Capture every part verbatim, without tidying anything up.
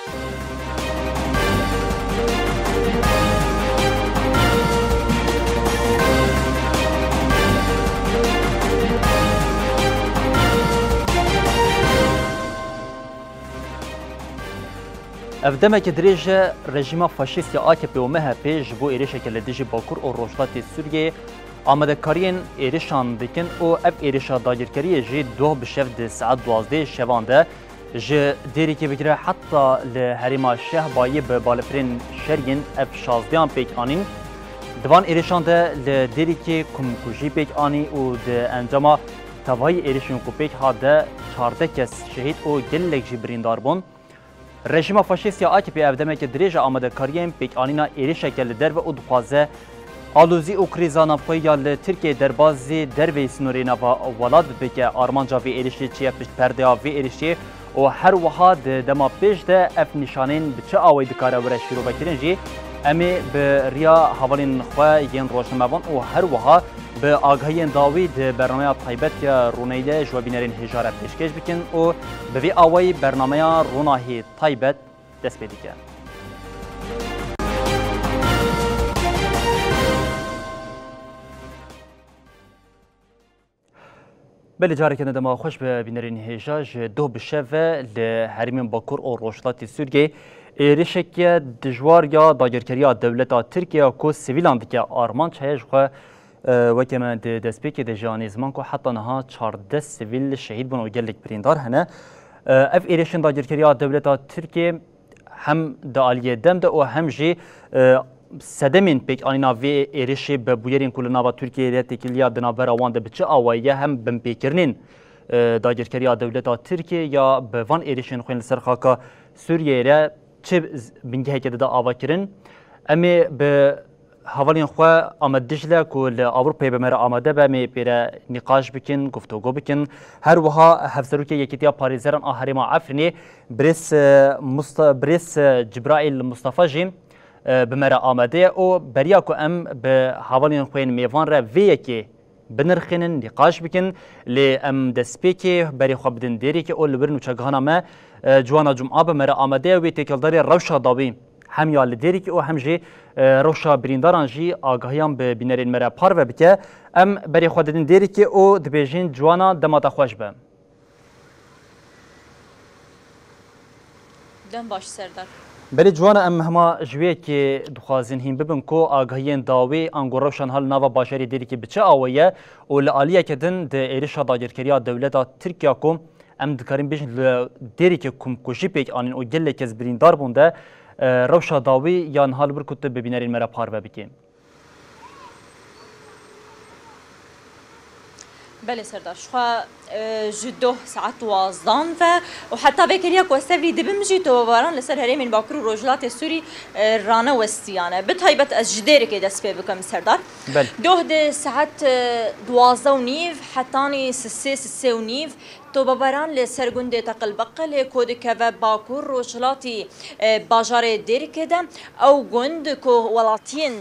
Ev demeke dirêj e, rejîma faşîst ya A K P û M H P ji bo êrişeke li dijî Bakur û Rojhilatê Sûriyeyê amadekariyên êrişan dikin û ev êrişa dagirkeriyê jî doh bi şev di saet duwazdehê şevan de ji Dêrikê bigire heta li herêma Şehbayê bi balefirên şer yên F şazdehan pêk anîn. Di van êrişan de li Dêrikê kumkujî pêk anî û di encama tevayî êrişên ku pêk hat de çardeh kes şehîd û gelek jî birîndar bûn. Rejîma faşîst ya A K P ev demeke dirêj e amadekariyên pêkanîna êrişeke li derve û dixwaze alozî û krîza navxweyî ya li Tirkiyeyê derbazî derveyî sînorê nava welat bike. Armanca vê êrişê çi ye pişt perdeya vê êrişê û her wiha di dema pêş de ev nîşanên bi çi awayî dikare were şîrovekirin jî em ê bi riya hevalên xwe yên rojnamevan û her wiha bi agahiyên dawî di bernameya taybet ya Rûneyî de ji we bînerên hêja re pêşkêş bikin û bi vî awayî bernameya Rûnahî Taybet dest pê dike. Belê, careke din dema xweş be bînerên hêja. Ji doh bi şev ve li herêmên Bakur û Rojhilatê Sûriyeyê êrişeke dijwar ya dagirkeriya dewleta Tirkiye ku sivîlan dike armanc heye ji xwe. E, weke me di destpêkê de jî anî ziman ku heta niha çardeh sivîl şehîd bûn û gelek birîndar hene. E, ev êrişên dagirkeriya dewleta Tirkiyê hem di aliyê dem de û hem jî, e, sedemên pêkanîna vê êrişê bi bûyerên ku li nava Tirkiyeyê de têkiliya di navbera wan de bi çi awayî ye, hem binpêkirinên, e, dagirkeriya dewleta Tirkiyê ya bi van êrişên xwe yên li ser xaka Sûriyeyê re çi z-, bingeheke dide avakirin. Em ê bi hevalên xwe Amed Dicle ku li Ewropayê bi me re amade be, em ê pê re nîqaş bikin, guftûgo bikin. Her wiha Hevserokê Yekîtiya Parêzeran a Herêma Efrînê Birêz, e, Musta-, Birêz, e, Cibraîl Mustafa jî, e, bi me re amade ye û beriya ku em bi hevalên xwe yên mêvan re vê yekê binirxînin, nîqaş bikin, lê em destpêkê berê xwe bidin Dêrikê û li wir nûçegihana me, e, Ciwana Cuma bi me re amade ye, wê têkildarî rewşa dawî hem ya li Dêrikê û hem jî, e, rewşa birîndaran jî agahiyan bi bînerên me re parve bike. Em berê xwe didin Dêrikê û dibêjin, Ciwana, dema te xweş be. Dem baş Serdar. Belê Ciwana, em hema ji wê yekê dixwazin hîn bibin ku agahiyên dawî ango rewşa niha li nava bajarê Dêrikê bi çi awê ye û li aliyeke din di êrişa dagirkeriya dewleta Tirkiya ku em dikarin bêjin li Dêrikê kumkujî pêk anîn û gelek kes birîndar bûn de, e, rewşa dawî ya niha li wir ku tu bi bînerên me re parve bikî. Belê Serdar, ji xwe, e, ji doh saet duwazdan ve û heta vê keriya ku ez tevlî dibim jî tobebaran li ser herêmên Bakur û Rojhilatê Sûrî, e, ranewestiyane. Bi taybet ez ji Dêrikê dest pê bikim Serdar. Belê. Doh di saet, e, duwazdeh û nîv hetanî sisê, sisê û nîv tobebaran li ser gundê Teqilbeqilê ku dikeve Bakur Rojhilatî, e, bajarê Dêrikê de, ew gund ku welatiyên,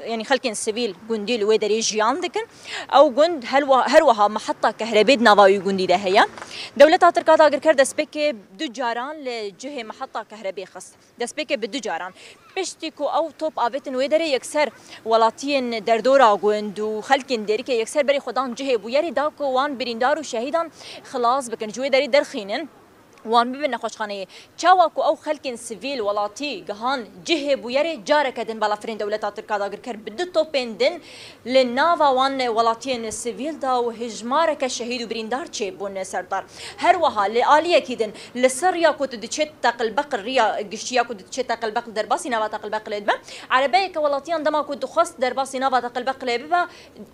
yanî xelkên sivîl gundî li wê derê jiyan dikin. Ew gund helwa-, her wiha meheta kehrebê di nava wî gundî de heye. Dewleta Tirk a dagirker destpêkê du caran li cihê meheta kehrebê xist. Destpêkê bi du caran. Piştî ku ew top avêtin wê derê, yekser welatiyên derdora gund û xelkên Dêrikê yekser berê xwe dan cihê bûyerê da ku wan birîndar û şehîdan xilas bikin, ji wê derê derxînin. Wan bibin nexweşxaneyê. Çawa ku ew xelkên sivîl welatî gihan cihê bûyerê, careke din balafirên dewleta Tirk a dagirker bi du topên din li nava wan welatiyên sivîl da û hejmareke şehîd û birîndar çêbûn Serdar. Her wiha li aliyekî din li ser riya ku tu diçêt Teqilbeqil, riya giştî ya ku tu diçêt Teqilbeqil, derbasî nava Teqilbeqilê dibe, erebeyeke welatiyan dema ku dixwest derbasî nava Teqilbeqilê bibe,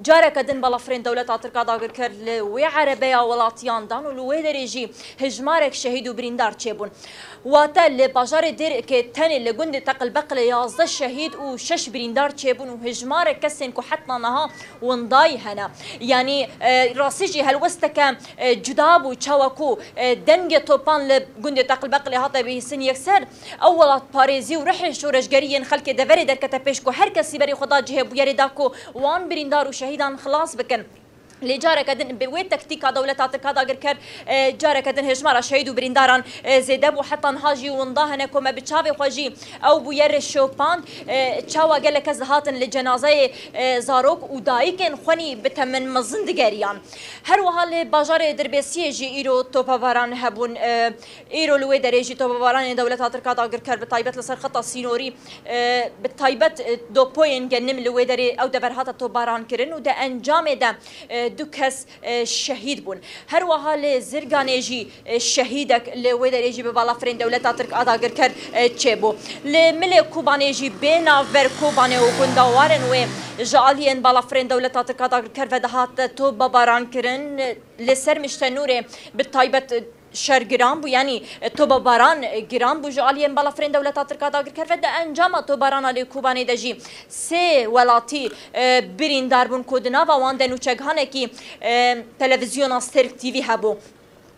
careke din balafirên dewleta Tirk a dagirker li wê erebeya welatiyan dan û li wê derê jî hejmarek şehîd û birîndar çêbûn. Wate li bajarê Dêrikê tenê li gundê Teqilbeqilê yazdeh şehîd û şeş birîndar çêbûn û hejmarek kesên ku heta niha windayî hene. Yanî, e, rastî jî helwesteke, e, cuda bû, çawa ku, e, dengê topan li gundê Teqilbeqilê hate bihîstin yekser, ew welatparêzî û ruhê şoreşgerî yên xelkê deverê derkete pêş ku her kesî berê xwe da cihê bûyerê da ku wan birîndar û şehîdan xilas bikin. Lê careke din bi wê tektîka dewleta Tirk a dagirker, e, careke din hejmara şehîd û birîndaran, e, zêde bû. Heta niha jî winda hene ku me bi çavê xwe jî ew bûyer şopand, e, çawa gelek kes dihatin li cenazeyê, e, zarok û dayikên xwenî bi temin mezin digeriyan. Her wiha li bajarê Dirbêsiyê jî îro topebaran hebûn. E, îro li wê derê jî topebaranên dewleta Tirk a dagirker bi taybet li ser xeta sînorî, e, bi taybet, e, dopoyên genim li wê derê ew dever hate topbaran kirin û di encamê de, e, du kes, e, şehîd bûn. Her wiha li Zirganê jî, e, şehîdek li wê derê jî bi balafirên dewleta Tirk a dagirker, e, çêbû. Li milê Kobanê jî bê navber Kobanê û gundewarên wê ji aliyên balafirên dewleta Tirk a dagirker ve dihat topebaran kirin. Li ser Miştenûrê bi taybet, e, şer giran bû, yanî, e, topebaran, e, giran bû ji aliyên balafirên dewleta Tirk a dagirker ve. Di encama topebarana li Kobanê de jî sê welatî, e, birîndar bûn ku di nava wan de nûçegihanekî, e, televîzyona Sirk T V hebû.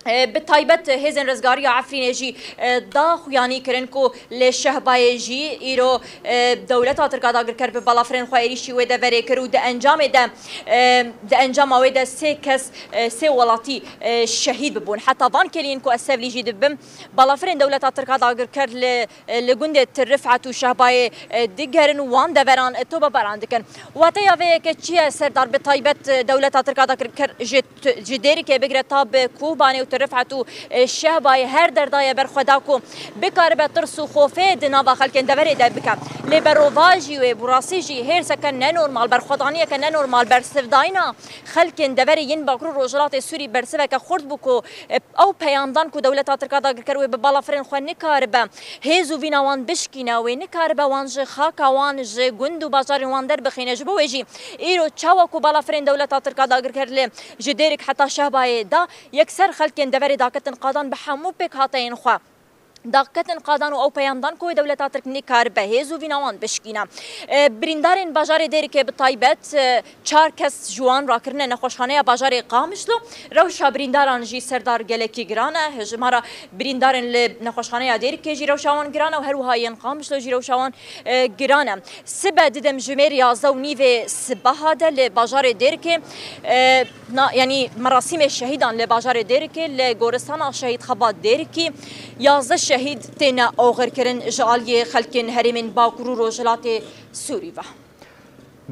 E, bi taybet hêzên rizgariya Efrînê jî, e, da xuyanî kirin ku li Şehbayê jî îro, e, dewleta Tirk a dagirker bi balafirên xwe êrîşî wê deverê kir û di encamê de, e, di encama wê de sê kes, e, sê welatî, e, şehîd bibûn. Heta van kêliyên ku ez tevlî jî dibim, balafirên dewleta Tirk a dagirker li, e, li gundê Til Rifet û Şehbayê, e, digerin û wan deveran, e, topebaran dikin. Wateya vê yeke çi ye, Serdar? Bi taybet, e, dewleta Tirk a dagirker ji t-, ji Dêrikê bigire ta bi Kobanê û Til Rifet û, e, Şehbayê her derdaye ber xwe da ku bikaribe tirs û xofê di nava xelkên deverê de bike. Lê berovajî wê, bi rastî jî hêrseke nenormal, berxwedaniyeke nenormal, bersivdayîna xelkên deverê yên Bakur û Rojhilatê Sûrî bersiveke xurt bû ku, e, ew peyamdan ku dewleta Tirk a dagirker wê bi balafirên xwe nikaribe hêz û vîna wan bişkîne, wê nikaribe wan ji xaka wan, ji gund û bajarên wan derbixîne. Ji bo wê jî îro çawa ku balafirên dewleta Tirk a dagirker li ji Dêrik heta Şehbayê da yekser xelkên deverê daketin qadan bi hemû pêkhateyên xwe. Daketin qadan û ew peyamdan ku wê dewleta Tirk nikaribe hêz û vîna wan bişkîne. E, birîndarên bajarê Dêrikê bi taybet, e, çar kes ji wan rakirine nexweşxaneya bajarê Qamişlo. Rewşa birîndaran jî, Serdar, gelekî giran e. Hejmara birîndarên li nexweşxaneya Dêrikê jî rewşa wan giran e û her wiha yên Qamişlo jî rewşa wan, e, giran e. Sibe didim jimêr yazdeh û nîvê sibeha de li bajarê Dêrikê, e, na-, yanî merasîmê şehîdan li bajarê Dêrikê li goristana Şehîd Xebat Dêrikî yazdeh şehîd têne oxirkirin ji aliyê xelkên herêmên Bakur û Rojhilatê Sûrî ve.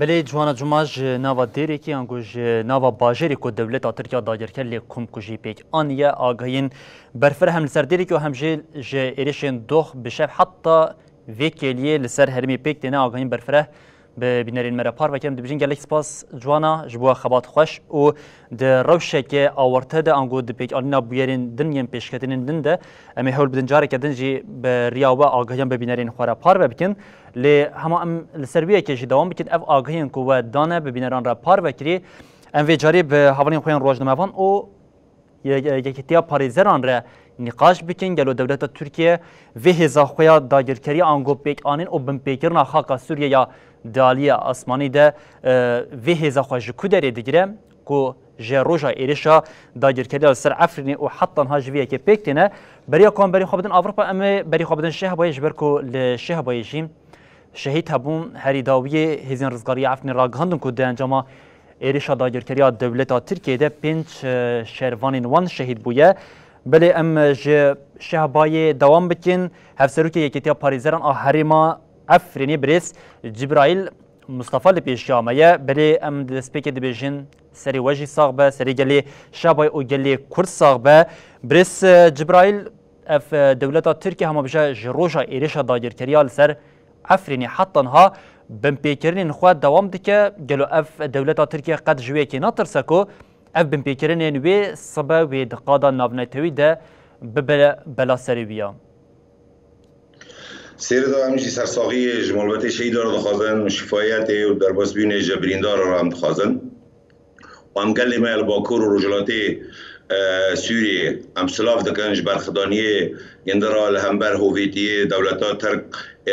Belê, Ciwana Cuma ji nava Dêrikê, ango ji nava bajarê ku dewleta Tirkiya dagirker lê komkujî pêk aniye, agahiyên berfireh hem li ser Dêrikê û hem jî ji êrişên dox bi şev heta vê kêliyê li ser herêmê pêk têne. Agahiyên berfireh bi bînerên me re parve kirin. Dibêjin gelek spas Ciwana ji bo xebat xweş û di rewşeke awarte de ango di pêkanîna bûyerên din yên pêşketinên din de em ê hewl bidin careke din jî bi riya we agahiyan bi bînerên xwe re parve bikin. Lê hema em li ser wê yekê jî dewam bikin, ev agahiyên ku we dane bi bîneran re parve kirî, em vê carê bi hevalên xwe yên rojnamevan û Ye-, Yekîtiya Parêzeran re nîqaş bikin, gelo dewleta Tirkiye vê hêza xwe ya dagirkeriya ango pêkanîn û binpêkirina xaka Sûriye ya di aliyê asmanî de, e, vê hêza xwe ji ku derê digire ku ji roja êrişa dagirkeriya li ser Efrînê û heta niha ji vê yekê pêk têne? Beriya ku em berî xwe bidin Ewropa, em ê berî xwe bidin Şehbayê, ji ber ku li Şehbayê jî şehîd hebûn. Herî dawiyê hêzên rizgariya Efrînê ragihandin ku di encama êrişa dagirkeriya dewleta Tirkiyê de pênc, e, şervanên wan şehîd bûye. Belê em, e, ji Şehbayê dewam bikin. Hevserokê Yekîtiya Parêzeran a Herêma Efrînê birêz Cibraîl Mustafa li pêşiya me ye. Belê em di destpêkê dibêjin serê we jî sax be, serê gelê Şehbayê û gelê Kurd sax be. Birêz, e, Cibraîl, ev, e, dewleta Tirkiyê hema bije ji roja êrişa dagirkeriya li ser Efrînê heta niha binpêkirinên xwe dewam dike. Gelo ev dewleta Tirkiye qet ji wê yekê natirse ku ev binpêkirinên wê sibe wê di qada navnetewî de bibe bela serê wî ya? Sêrê de em jî sersaxiyê ji malbatê şehîdan re dixwazin, şifayetê û derbasbûnê ji birîndaran re em dixwazin. Û em gelê me li Bakur û Rojhilatê, e, Sûriyê em silav dikin ji berxidaniyê gindi re li hember hovêtiyê dewleta Tirk, e,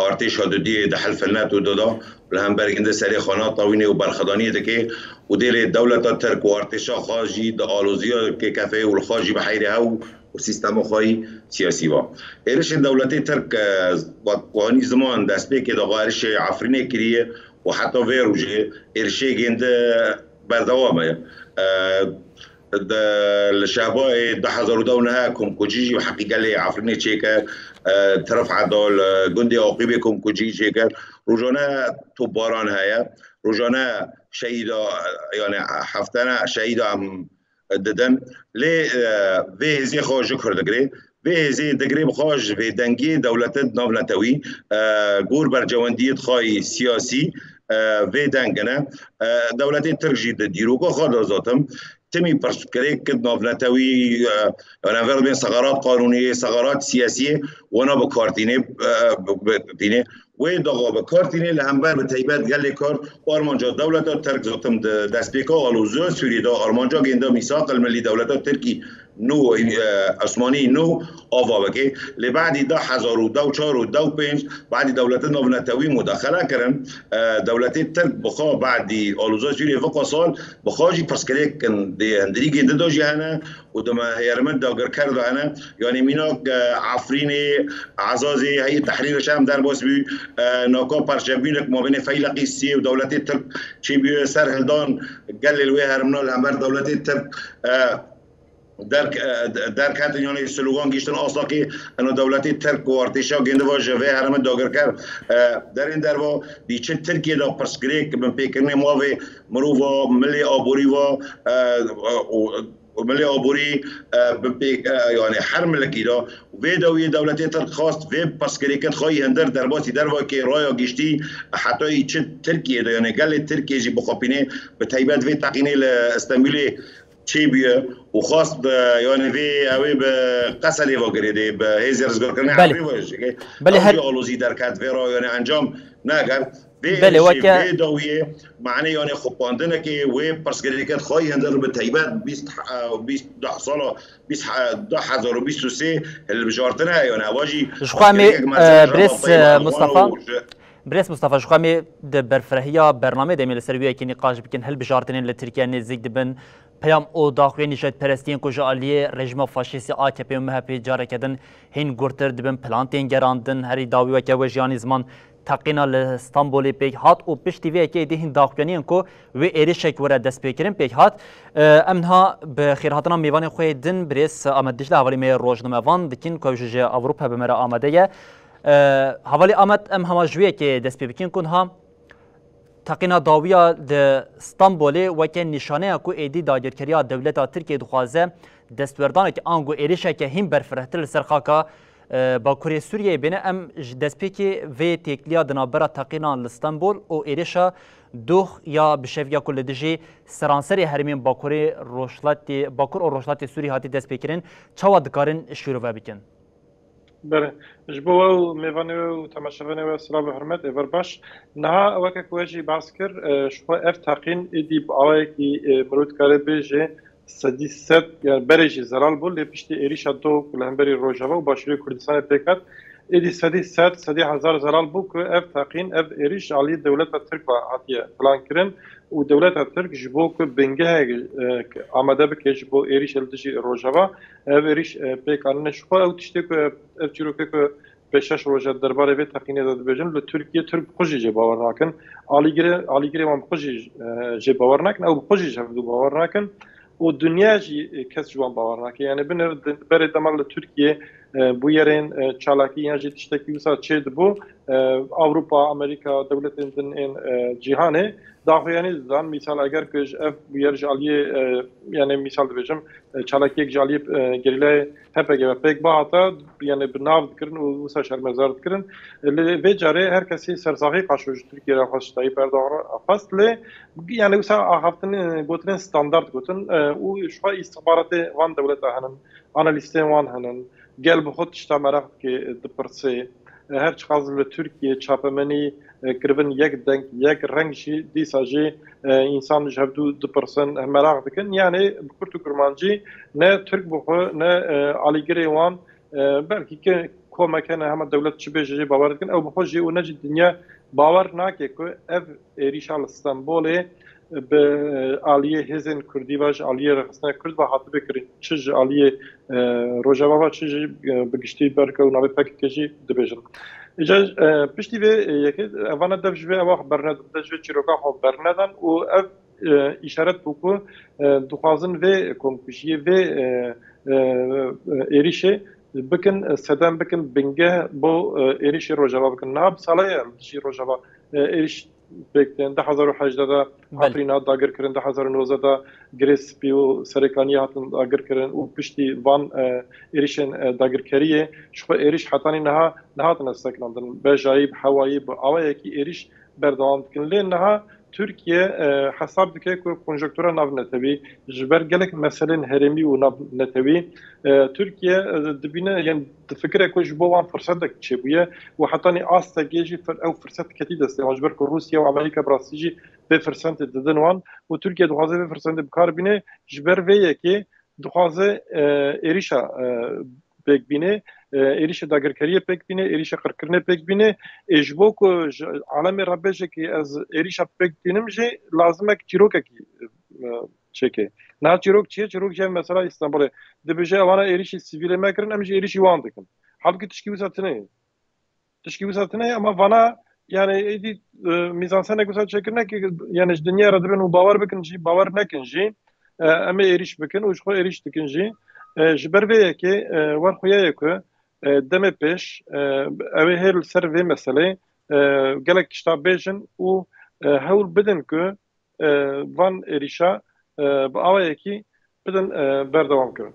artêşa dudiyê di Hilf el-NATO de da, li hember gindi serê xwe natewînê û berxidaniyê dike û dê lê dewleta Tirk û artêşa xwe jî di aloziyekê kefe û li xwe jî bi heyrê hew û sîstema xwe yî siyasî ve. Êrişên dewletê Tirk, e, wek ku anî ziman destpêkê daxwe êrişê Efrînê kiriye û heta vê rojê êrişê gindi berdewam e. E, de, li Şehbayê du hezar û deh komkujî jî bi heqî gelê Efrînê çêkir, e, Tirf Edal, e, gundê Aqîbê komkujî çêkir. Rojane topbaran heye, rojane şehîda, yani heftene şehîda em didin. Lê, e, vê hêzê xwe ji kur digirê. Vê hêzê digirê bi xwe ji vê dengê dewletê navnetewî, e, gor bercewendiyê xwe yê siyasî, e, vê deng hene. E, dewletê Tirk jî di dîroka xwe de zatim timî pirsgirêk navnetewî, e, yani ver bên segarat qanûnî, segarat siyasî wana bi kar tînê, e, bi, bi tînê. Wê daxa bi kar tînê li hember bi teybet gelê kar armanca dewleta Tirk zatim di destpêka aloziya Sûriyê de armanca gênda mîsaq el milî dewleta Tirkî nû, e, Osmanî nû ava bike. Lê badî du hezar û deh û çar û deh û pênc badî dewletên navnetewî mudaxele kirin. E, dewletê Tirk bi xwe badî aloziya Sûriyê vê sal bi xwe jî pirsgirêk kin di hundirî gêndi de jî hene û di me hêrmin dagirker de hene. Yanî mînak, e, Efrînê, Ezazê, Heyî Tehrîr Şam derbas bû, e, naka perçebînek mabênê Feyleqî sê û dewletê Tirk çêbûye ser hildan gelê li wê hermina li hember dewletê Tirk, e, derk-, e, derketin, yanî slogan gihiştin Aslakê, eno dewletê Tirk û artêşa gêndiva ji vê hermin dagirker, e, derên derva dîçin Tirkiye de pirsgirêk binpêkirinê mavê mirova, milê aborî va, e, û û milê aborî, e, bi pêk, e, yani her milekî de. Vê dawiyê dewletê Tirk xwest vê pirsgirêkê xwe yî hindir derbasî dervakê raya giştî heta yî çi Tirkiye de, yani gelê Tirkiye jî bixwepînê, bi teybet vê teqînê li Stenbulê çêbûye û xwest, e, yani vê ew ê bi qesedê ve girê dê, bi hêzê rizgarkirinê Belê. Efrîn ve jî. Belê, Ew her jî alozî derket vê ra, yani encam neger. Vê Belê, êrişê, weke vê dawiyê, manê, yani xupandinekê wê pirsgirêkê xwe yî hindir bi teybet bîst, e, bîst, deh sala, bîst, e, du hezar û bîst û sê hilbijartine, yani ewa jî Ji xwe em ê, pirsgirêkek e, mercek birêz, rava e, peyva Mustafa, û ji Birêz Mustafa, ji xwe em ê di berfirehîya bernamê de em ê li ser wî yekê nîqaş bikin. Hilbijartinên li Tirkiye nêzîk dibin. Peyam û daxuyanî nijadperestiyên ku ji aliyê rejîma faşîstî A K P û M H P careke din hîn gurtir dibin, plan tên gerandin, herî dawî weke we jî anî ziman teqîna li Stenbolê pêk hat û piştî vê yekê êdî hîn daxuyaniyên ku wê êrişek were destpêkirin pêk hat. E, em niha bi xêrhatina mêvanê xwe yê din birêz Amed Dicle hevalî me yê rojnamevan dikin ku ew jî ji Ewropa bi me re amade ye. E, hevalî Amed, em hema ji wê yekê dest pê bikin ku niha teqîna dawiya di Stenbolê weke nîşaneya ku êdî dagirkeriya dewleta Tirkiyê dixwaze destwerdananek ango êrişeke hîn berfirehtir li ser xaka, e, Bakurê Sûriyeyê bêne. Em ji destpêkê vê têkiliya di navbera teqînan li Stenbol û êrişa dox ya bi şeviya ku li dijî seranserê herêmên Bakurê Rojhilatê, Bakur û Rojhilatê Sûrî hatî destpêkirin, çawa dikarin şîrove bikin? Belê. Ji bo we û mêvanê we û temaşevanê we silav û hurmet, êvar baş. Niha weke ku we jî behs kir, e, ji xwe ev teqîn êdî bi awayekî, e, mirov dikare bêje sedî sed, yani berê jî zelal bû, lê piştî êrîşa do ku li hemberî Rojava û Başûrê Kurdistanê pêk hat, êdî sedî sed, sedî hezar zelal bû ku ev teqîn, ev êrîş alî dewleta Tirk ve hatiye plan kirin û dewleta Tirk ji bo ku bingehek, e, amade bike ji bo êrîşê li dijî Rojava, ev êrîş, e, pêk anîne. Ji xwe ew tiştê ku ev, ev çîrokê ku pêş şeş roj e derbarê vê teqînê de dibêjin, li Tirkiye Tirk bi xwe jî jê bawer nakin. Alîgirê, alîgirê wan bi xwe jî, e, jê bawer nakin, ew bi xwe jî ji hevdû bawer nakin û dinya jî, e, kes ji wan bawer nake. Yani binêr di-, berê dema li Tirkiye, e, bûyerên, e, çalakî yan jî tiştekî wisa çê dibû, e, Ewropa, Amerîka, dewletên din ên, e, cîhanê daxuyanî didan. Mîsal, eger ku ji ev bûyer ji aliyê, e, yani mîsal dibêjim, e, çalakiyek ji aliyê, e, gerîlayê H P G ve pêk bihata, yani bi nav dikirin û wisa şermezar dikirin. Li vê carê her kesî sersaxî qaşo ji Tirkiye re xwest, ji Tayyip Erdogan re xwest, lê yani wisa axaftin, e, gotinên standart gotin, e, û ji xwe îstixbaratê van dewleta henin, analîstên wan henin, gel bi xwe tişta meraq dike, e, dipirsê. E, her çiqas li Tirkiye çapemenî, e, kiribin yek deng, yek reng jî dîsa jî, e, însan ji hevdû dipirsin, e, meraq dikin. Yani bi kurt û kurmancî ne Tirk bi xwe ne, e, alîgirê wan, e, belkî ke-, komeke ne hema dewlet çi bêje jê bawer dikin, ew bi xwe jî û ne jî dinya bawer nake ku ev êrîşa li Stenbolê bi aliyê hêzên Kurdî ve, ji aliyê rêxistina Kurd ve hatibe kirin, çi ji aliyê, e, Rojava ve, çi jî, e, bi giştî belke û navê P K K jî dibêjin. Îca, e, piştî vê, e, yekê, evana dev ji vê ewa bernedin, dev ji vê çîroka xwe bernedan û ev e, îşaret bû ku, e, dixwazin vê komkujiyê, vê, e, e, e, êrişê bikin, e, sedem bikin, bingeh bo, e, êrişê Rojava bikin. Niha bi sala ye em dijî Rojava, e, êriş pêk tên. Du hezar û hejdeh de Belê. Efrîn hat dagirkirin, du hezar û nozdeh de Girê Spî û Serêkaniyê hatin dagirkirin û piştî van, e, êrişên, e, dagirkeriyê ji xwe êriş hetanî niha nehatine sekinandin. Bejayî, bi hewayî, bi awayekî êriş berdewam dikin. Lê niha Tirkiye, e, hesab dike ku konjonktura navnetewî ji ber gelek meselên herêmî û navnetewî, e, Tirkiye, e, dibîne, yani difikire ku ji bo wan firsetek çêbûye û hetanî astekê jî fir-, ew firset ketî destê wan, ji ber ku Rûsya û Amerîka bi rastî jî vê firsentê didin wan û Tirkiye dixwaze vê firsentê bi kar bîne, ji ber vê yekê dixwaze, e, êrişa, e, pêk bîne, e, êrişê dagirkeriyê pêk bîne, êrişê qirkirinê pêk bîne. Ê ji bo ku ji alemê re bêje ki ez êrişa pêk tînim jî lazim e ki çîrokekî, e, çêke. Niha çîrok çi ye? Çîrok jî mesela Îstanbulê dibêje ewana êrişî sivîlê me kirin, em jî êrişî wan dikin. Halbukî tişkî wisa tune ye. Tişkî wisa tune ye, ama vana, yani, êdî, e, mîzansenek wisa çêkirine ki, yani, ji dinya re dibin û bawer bikin jî, bawer nekin jî, e, em ê êrîş bikin û ji xwe êrîş dikin jî. E, ji ber vê yekê, e, wer xuya ye ku, e, demê pêş, e, ew ê hê li ser vê meselê, e, gelek tişta bêjin û, e, hewl bidin ku, e, van êrîşa, e, bi awayekî bidin, e, berdewam kirin.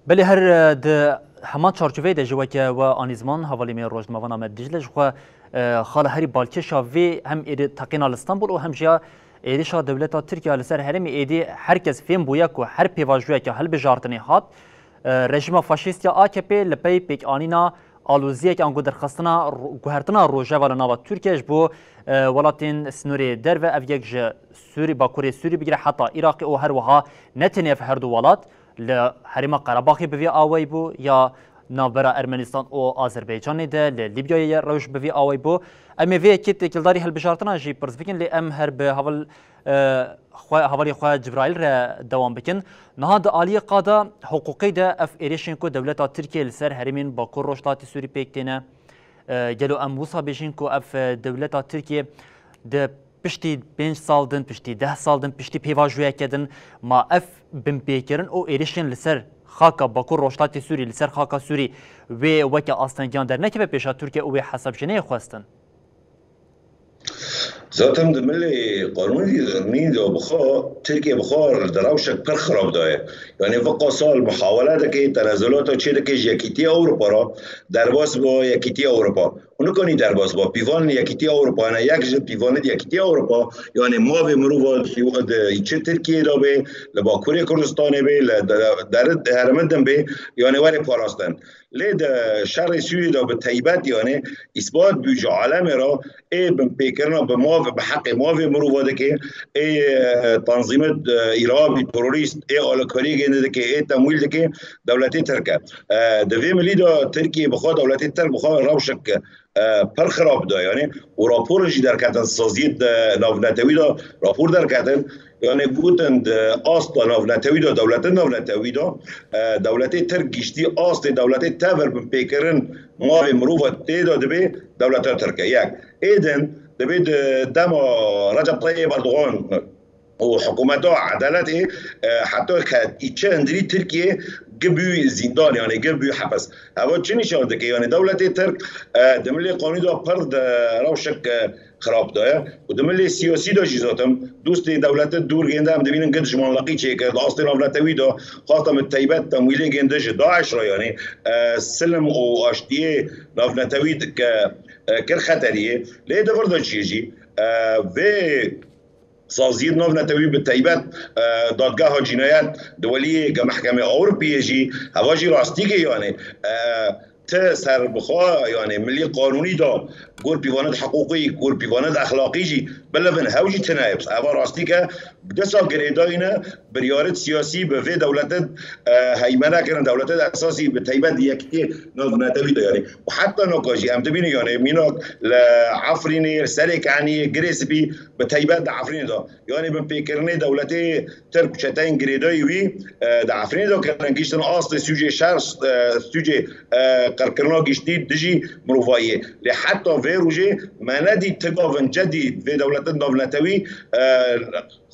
Belê her, e, di heman çarçoveyê de jî weke we anî ziman hevalê me rojnamevana me Dicle ji xwe, e, xala herî balkêşa vê hem êrî teqîna li Stenbul û hem jî ya êrîşa dewleta Tirkiye li ser herêmê êdî her kes fêm bûye ku her pêvajoyeke hilbijartinê hat, e, rejîma faşîst ya A K P li pey pêkanîna aloziyek ango derxistina ro-, guhertina rojeva li nava Tirkiye ji bo, e, welatên sînorê derve, ev yek ji Sûrî, Bakurê Sûrî bigire heta Iraqê û her wiha ne tenê ev her du welat, li herêma Qerebaxê bi vî awayî bû, ya navbera Ermenistan û Azerbaycanê de, li Lîbyayê ye rewş bi vî awayî bû. Em ê vê yekê têkildarî hilbijartina jî pirs bikin, lê em her bi heval, e, xwe, hevalê xwe Cibraîl re dewam bikin. Niha di aliyê qada hiqûqî de ev êrişên ku dewleta Tirkiye li ser herêmên Bakur Rojhilatê Sûrî pêk têne, e, gelo em wisa bêjin ku ev, e, dewleta Tirkiye di piştî pênc sal din, piştî deh sal din, piştî pêvajoyeke din, ma ev binpêkirin û êrişên li ser xaka Bakur Rojhilatê Sûrî, li ser xaka Sûrî wê weke astengiyan dernekeve pêşa Tirkiye û wê hesab jî neyê xwestin? Zaten di milê qanûnî de bixwe, Tirkiye bixwe di rewşek pir xirab de ye. Yani veka sal muhawele dike, tenezulata çê dike ji Yekîtiya Ewropa re, derbas bi Yekîtiya Ewropa. Û nikanî derbas ba. Pîvan Yekîtiya Ewropa ne, yek ji pîvanê Yekîtiya Ewropa, yani mavê mirova di, di çi Tirkiyê de bê, li Bakurê Kurdistanê bê, li de-, der-, herêmin din bê, yani were parastin. Lê di şerê Sûrî de bi teybet, yani îspat bû ji alemê re ê binpêkirina bi mav, bi heqê mavê mirova dike, ê, e, tanzîmê, e, îrhabî, terorîst, ê alîkariyê gêndî dike, ê temwîl dike dewletê Tirk e. E, di vê milî de Tirkiye bixwe, dewletê Tirk bixwe rewşek, e, pir xirab de, yani, û rapor jî derketin, saziyê, e, navnetewî de rapor derketin, yani, gotin di asta navnetewî de, dewletê navnetewî de, e, dewletê Tirk giştî astê dewletê tevir binpêkirin mavê mirova tê de dibe dewleta Tirk e. Yek. Ê din, dibe di dema Recep Tayyip Erdogan û hikûmeta edaletê, e, heta ke îçe hundirî Tirkiye gibû zîndan, yani gibû hepis. Eva çi nîşan dike? Yani dewletê Tirk, e, di milê qanûnî de pir di rewşek, e, xirab de ye. Û di milê siyasî de jî zaten dostê dewlete dûr gênde em dibînin gid ji manleqî çêkir. Di astê navnetewî de xaste bi teybet temwîlê gênde ji DAIŞ re, yani, e, silm û aştiyê navnetewî dike, e, kir xeteriyê. Lê di vir de çi jî, e, vê saziyê navnetewî bi teybet, e, dadgeha cînayet di weliyê ke mehkemê Ewropiyê jî heva jî rastîkê, yani, e, ti serbixwe, yani milî qanûnî de gor pîvanê de hiqûqî, gor pîvanê de exlaqî jî bilivin hew jî tine ye. Eva rastîk e, bi desa girêdayî ne, biryarêt siyasî bi vê dewlete, e, heymene kirin, dewlete esasî bi teybet di yekîtiyê navnetewî de, yani. Û heta naka jî em dibînin, yani, mînak li Efrînê, Serêkaniyê, Girê Spî, bi teybet di Efrînê de. Yani binpêkirinê dewletê Tirk û çeteyên girêdayî wî, e, di Efrînê de kirin, gihiştin astê sûcê şer, e, sûcê, e, qirkirina giştî dijî mirovayiyê. Lê heta vê rojê me nedî ti gavin cedî vê dewletin navnetewî, e,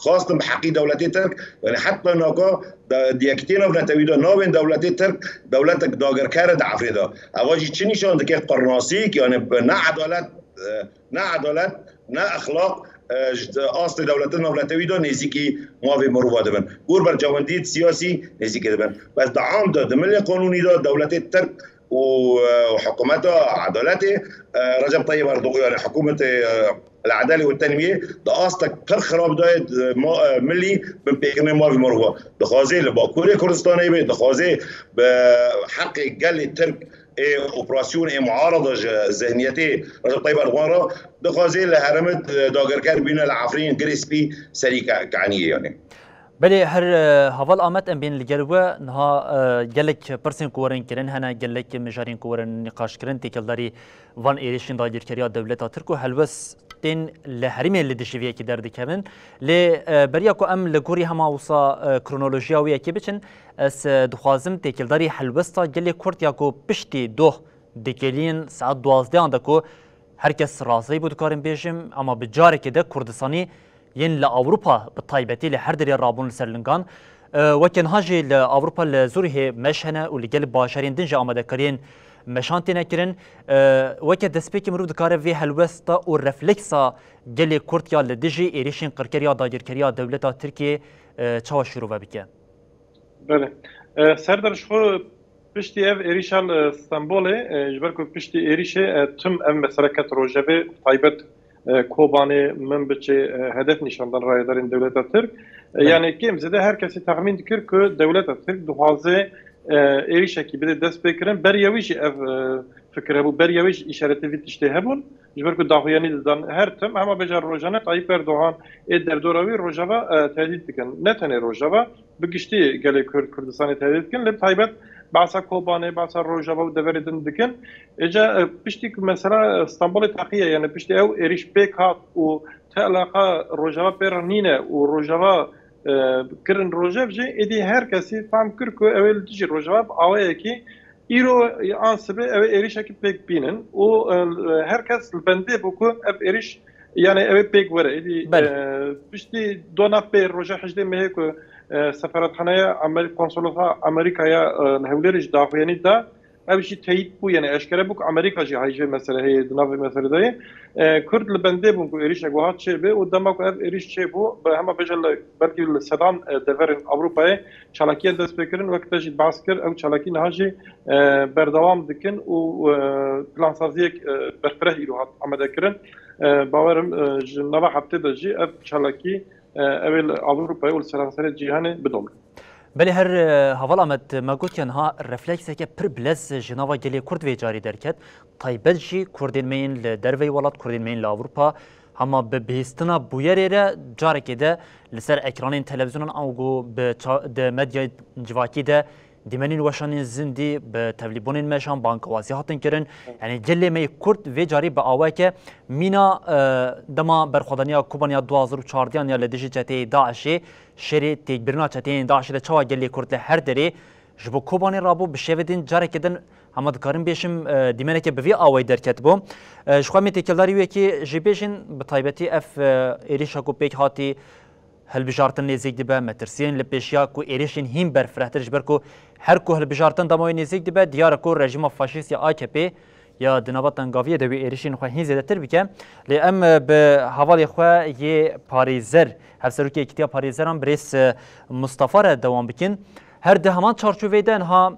xastin bi heqî dewletê Tirk, yani heta naka de, di yekîtiyê navnetewî de navên dewletê Tirk dewletek dagirker e di Efrînê de. Eva jî çi nîşan dike? Qurnasîk, yani bi ne edalet, e, ne edalet, ne exlaq, e, ji astê dewletin navnetewî de nêzîkî mavê mirova dibin. Gor berjewendiyê siyasî nêzîkê dibin. Bes di am de, di milê qanûnî de dewletê Tirk û, e, û hikûmeta edaletê, e, Recep Tayyip Erdogan, yani hikûmetê, e, El-Edale û Tenmiyê di astek pir xirab de, e, ma-, e, milî binpêkirinê mavê mirova. Dixwaze li Bakurê Kurdistanê be, dixwaze bi heqê gelê Tirk ê operasyon ê muarada ji zihniyetê Recep Tayyip Erdogan re, dixwaze li herêmê, e, dagirker bîne li Efrîn, Girê Spî, serî ke-, kaniyê yani. Belê her, e, heval Amed em bên li gel we niha, e, gelek pirsên ku werin kirin hene, gelek mijarên ku werin nîqaş kirin, têkildarî van êrişên dagirkeriya dewleta Tirk û helwestên li herêmê li dijî vê yekê derdikevin. Lê, e, beriya ku em li gorî hema wisa, e, kronolojiya wê yekê biçin, ez, e, dixwazim têkildarî helwesta gelê Kurd ya ku piştî doh dikêliyên saet duwazdehan de ku her kes razî bû, dikarim bêjim, ama bi carekê de Kurdistanî yên li Ewropa bi taybetî li her derê rabûn li ser lingan. E, weke niha jî li Ewropa li Zûrîhê meş hene û li gel bajarên din jî amadekariyên meşan têne kirin. E, weke destpêkê mirov dikare vê helwesta û refleksa gelê Kurd ya li dijî êrişên qirker ya dagirkeriya dewleta Tirkiyê, e, çawa şîrove bike? Belê. E, Serdar, ji xwe piştî ev êrîşa li Stenbolê, e, ji ber ku piştî êrîşê, e, tim ev mesele ket rojevê, taybet, e, Kobanê, Minbiçê, e, hedef nîşan dan rayedarên dewleta Tirk. E, Belê. Yani kêm zêde her kesî texmîn dikir ku dewleta Tirk dixwaze, e, êrîşekî bide destpêkirin. Beriya wî jî ev, e, fikir hebû, beriya wî jî îşaretê vî tiştê hebûn. Ji ber ku daxuyanî didan her tim, hema bêje rojane Tayyip Erdogan ê derdora wî Rojava, e, tehdît dikin. Ne tenê Rojava, bi giştî gelê Kurd, Kurdistanê tehdît dikin. Lê bi taybet behsa Kobanê, behsa Rojava û deverê din dikin. Êca, e, piştî ku mesela Stenbolê teqiye, yani piştî ew êrîş pêk hat û ti eleqa Rojava pê re nîne û Rojava, e, kirin rojev jî, êdî her kesî fehm kir ku ew ê li dijî Rojava bi awayekî îro an sibê ew ê êrîşekî pêk bînin û, e, her kes li bendê bû ku ev êrîş, yani ew ê pêk were. Êdî, Belê. e, piştî dona pê roja hejdê mehê ku, e, sefaretxaneya Amer-, konsolosxaneya Amerîkaya, e, li Hewlêrê jî daxuyanî da, ev jî teyîd bû, yani eşkere bû ku Amerîka jî hay ji vê meselê heye, di nav vê meselê de ye. E, Kurd li bendê bûn ku êrîşek wiha çêbe û dema ku ev êrîş çêbû, bi hema bêje li, belkî li sedan, e, deverên Ewropayê çalakiyan dest pê kirin, wek te jî behs kir, ew çalakî niha jî, e, berdewam dikin û, e, plansaziyek, e, berfireh îro hat amade kirin. E, bawerim, e, ji nava heftê de jî ev çalakî, e, ew ê li Ewropayê û li seranserê cîhanê bidome. Belê her, e, heval Amed, me gotiye niha reflekseke pir bilez ji nava gelê Kurd vê carî derket. Taybet jî Kurdên me yên li derveyî welat, Kurdên me yên li Ewropa, hema bi bihîstina bûyerê re carekê de li ser ekranên televîzyonan ango bi ça-, di medyayên civakî de dîmenên weşanên zindî bi tevlîbûnên meşan bangewazî hatin kirin. Yani gelê me yê Kurd vê carî bi awayeke mîna, e, dema berxwedaniya Kobaniya du hazar û çardeh ya li dijî çeteyê DAIŞê, şerê têkbirina çeteyên DAIŞê de çawa gelê Kurd li her derê ji bo Kobanê rabû, bi şevê din carekê din hema dikarim bêjim, e, dîmeneke bi vî awayî derketibû. E, ji xwe em ê têkildarî wê yekê jî bêjin, bi taybetî ev, e, êrîşa ku pêk hatî hilbijartin nêzîk dibe, metirsiyên li pêşiya ku êrîşên hîn berfirehtir, ji ber ku her ku hilbijartin dema wê nêzîk dibe, diyar e ku rejîma faşîst ya A K P ya di nava tengaviyê de wê êrişên xwe hîn zêdetir bike. Lê em, e, bi hevalê xwe yê parêzer, hevserokê Yekîtiya Parêzeran birêz, e, Mustafa re dewam bikin. Her di heman çarçoveyê de niha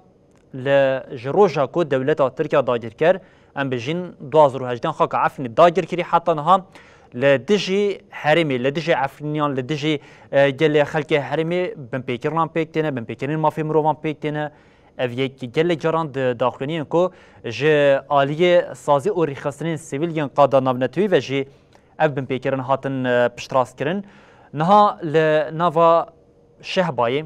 li, ji roja ku dewleta Tirk ya dagirker, em bijîn du hazar û hejdeh xaka Efrînê dagir kirî heta niha li dijî herêmê, li dijî Efrîniyan, li dijî, e, gelê xelkê herêmê binpêkirinan pêk têne, binpêkirinên mafê mirovan pêk têne. Ev yek gelek caran di daxuyaniyên ku ji aliyê sazî û rêxistinên sivîl yên qada navnetewî ve jî ev binpêkirin hatin, e, piştrast kirin. Niha li nava Şehbayê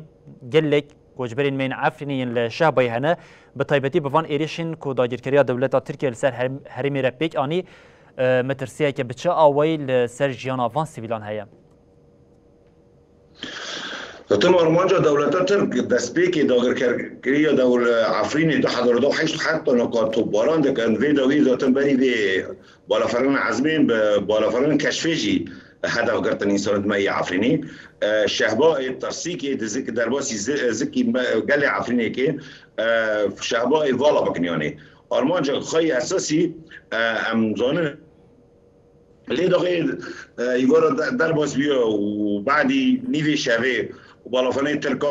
gelek koçberên me yên Efrînê yên li Şehbayê hene. Bi taybetî bi van êrişên ku dagirkeriya dewleta Tirkiye li ser her-, herêmê re pêk anî, e, metirsiyeke bi çi awayî li ser jiyana van sivîlan heye? Zaten armanca dewleta Tirk destpêkê dagirkerkiriya dewl Efrînê du hezar û heşt heta niha topbaran dikin. Vê dawî zaten berî vê balafirina ezmên bi balafirina keşfê jî hedef girtin însanên me yê Efrînî. E, şehbayê tirsîkê di zik-, derbasî zi-, zikî me, gelê Efrînê ke, e, şehbayê vala bikin yanî. Armanca xwe yê esasî, e, em zanin. Lê daxê, e, îvara de-, derbas bûye û badî nîvê şevê û balafanê Tirka,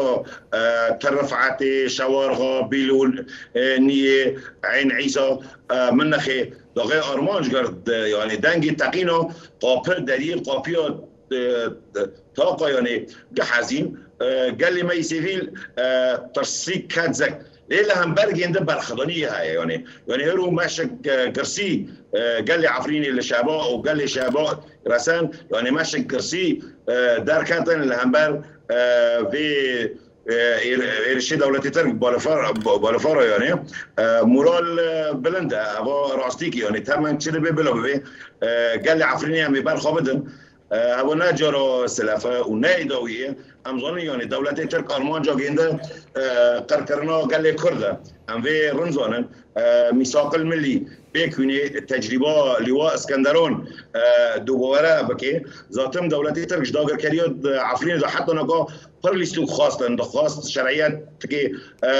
e, Tir Rifetê, Şewarxa, Bîlûl, e, Niyê, Eyn Îsa, e, Minixê, daxê armanc girt, e, yanî dengê teqîna qapir deriyê qapiya, e, e, taqa yanî gihezîn, e, gelê me yî sivîl, e, tirsîk ket zek. Lê li hember gênde berxwedaniyê heye, yanî, yanî hero meşek, e, girsî, e, gelê Efrînê li şeba û gelê şeba resen, yanî meşek girsî, e, derketin li hember, e, vê, e, êr-, êrişê dewletê Tirk balafar-, ba-, balafara, yanî, e, moral, e, bilind e. Eva rastîkî, yanî, temen çi dibe bila bibe, e, gelê Efrînê em ê berxwe bidin. E, ew ne cara silef e û ne dawî ye. Em zanin, yanî dewletê Tirk armanca gênde, e, qirkirina gelê Kurd e. Em vê rind zanin. E, mîsaqil milî pêk hûnê tecrîba Lîwa Iskenderon, e, dubare bike. Zaten dewletê Tirk ji dagirkeriya di Efrînê de heta niha pir lîstik xwestin. Dixwest şeriyet tike, e,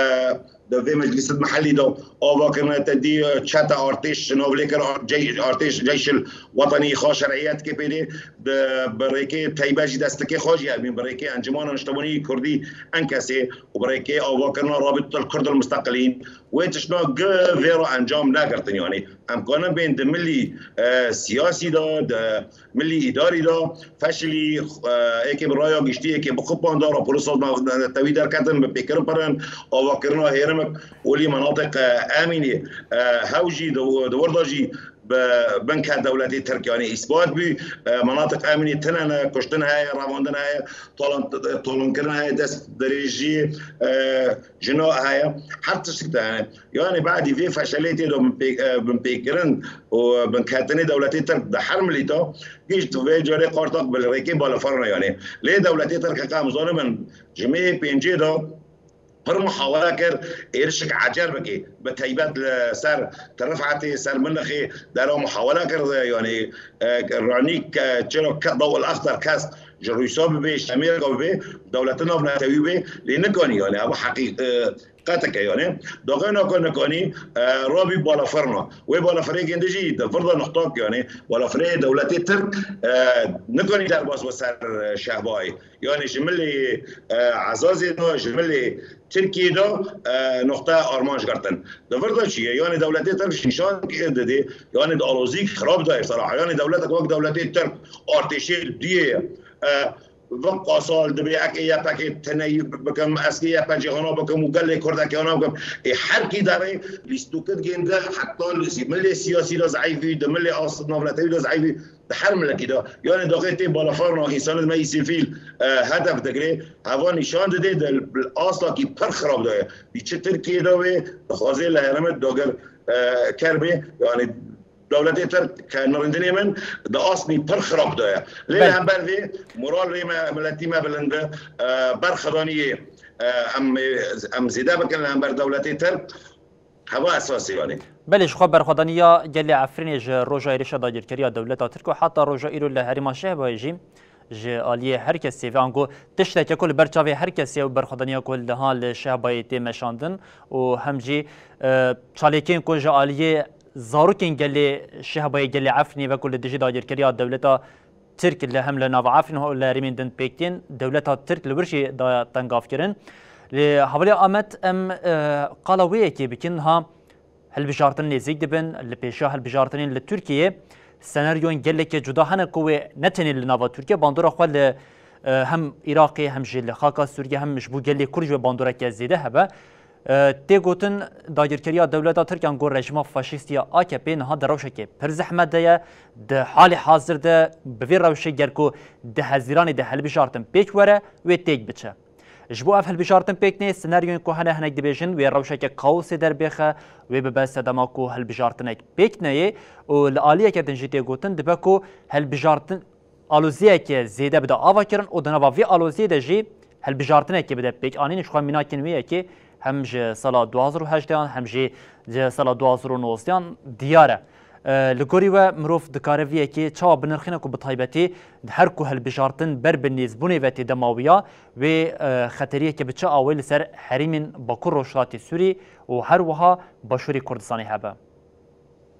di vê meclîsê mehellî de ava kirine, te dî çete artêş navlê kir, ar-, cey-, artêş Ceyşil Wetanî xwe şeriyet ke pêdê, di, bi rêkê teybe jî destikê xwe jî, erbîn bi rêkê Encumana Niştemanî Kurdî, Enkesê, û bi rêkê avakirina Rabîtatel Kurd el Musteqilîn. Wê tiştna gi vê re encam negirtin, yanî em kanin bên di milî, e, siyasî de, di milî îdarî de feşilî, e, êkê bi raya giştî, êkê bi kupan de, rapora sazma netewî derketin, bi pêkirin pirin, avakirina hêrimek olî menatiq, e, emînê, e, hew jî di, di wir de jî bi binke dewletê Tirk, yanî îsbat bû, e, menatiq emînê tine ne, kuştin heye, revandin heye, talan-, talankirin heye, dest dirêjî, e, jina heye, her tiştik de hene. Yanî badî vê feşelê tê de binpê-, e, binpêkirin û binketinê dewletê Tirk di her milîta gihîşt vê carê qartak bi rêkê balafirina yanî. Lê dewletê Tirk heke em zanibin ji mêhê pêncê de pir muhawele kir êrişek ecer bike. Bi teybet li ser Tir Rifetê, ser Minixê dera muhawele kir, yanî, e, ranî ke-, çira ke-, daw el exter kest ji Rûsa bibe, ji Amerîka bibe, dewletin navnetewî be, lê nikanî, yanî ev heqî-, e, qetek e, yanî. Daxê naka nikanî, e, rabî balafirina. Wê balafirê gêndî jî di vir de nixtak, yanî balafirê dewletê Tirk, e, nikanî derbas be ser, e, şehbayê. Yanî ji milê, e, Ezazê de, ji milê Tirkiyê de, e, noxte armanc girtin. Di vir de çi ye? Yanî dewletê Tirk ji nîşan dide, yanî di alozî xirab de ye seraha. Yanî dewletek wek dewletê Tirk artêşê duyê ye. E, vek qasal dibe, ek ê YPGê teneyî bikim, ez ê YPGê hana bikim û gelê Kurdekê hana bikim. Ê her kî derê lîstikê digênde, heta li milê siyasî de zeîf bî, di milê as-, navnetewî de zeîf bî. Di her milekî de, yanî daxê tê balafirina însanên me yî sivîl, e, hedef digire, heva nîşan dide di astakî pir xirab de ye. Bî çi Tirkiyê de wê, dixwaze li herêmê dagir, e, ker bê, yanî dewletê Tirk ke nirîndinê min di astnî pir xirab de ye. Lê li Belê. hember vê moral rê me, miletî me bilind e, e, berxwedaniyê, e, em, em zêde bikin li hember dewletê Tirk. Heva esasî yanî. Belê, ji xwe berxwedaniya gelê Efrînê ji roja êrişa dagirkeriya dewleta Tirk û heta roja îro li herêma Şehbayê jî ji aliyê her kesê ve, ango tişteke ku li ber çavê her kesê û berxwedaniya ku niha li Şehbayê tê meşandin û hem jî, e, çalakiyên ku ji aliyê zarokên gelê Şehbayê, gelê Efrînê, wek ku li dijî dagirkeriya dewleta Tirk li hem li nava Efrîn û li herêmên din pêk tên, dewleta Tirk li wir jî daye tengavkirin. Lê hevalê Amed, em, e, qala wê yekê bikin, ha hilbijartin nêzîk dibin, li pêşiya hilbijartinên li Tirkiyeyê senaryoyên gelekî cuda hene ku wê ne tenê li nava Tirkiye bandora xwe li, e, hem Iraqê hem jî li xaka Sûriye hem ji bo gelê Kurd jî wê bandoreke zêde hebe. E, tê gotin, dagirkeriya dewleta Tirk ango rejîma faşîst ya A K P niha di rewşekê pir zehmet de ye. Di halê hazir de bi vê rewşê ger ku di Hezîranê de hilbijartin pêk were, wê têk biçe. Ji bo ev hilbijartin pêk neyê, senaryoyên ku hene hinek dibêjin wê rewşeke kaosê derbêxe, wê bibe sedema ku hilbijartinek pêk neyê û li aliyeke din jî tê gotin dibe ku hilbijartin aloziyeke zêde bide avakirin û di nava vê aloziyê de jî hilbijartinekê bide pêkanîn. Ji xwe mînakên wê yekê hem ji sala du hazar û hejdehan hem jî ji sala du hazar û nozdehan diyar e. E, li gorî we mirov dikare vî yekê çawa binirxîne ku bi taybetî her ku hilbijartin ber bi nêzbûnê ve tê dema wî ya, wê, e, xeteriyeke bi çi awê li ser herêmên Bakur Rojhilatê Sûrî û her wiha Başûrê Kurdistanê hebe?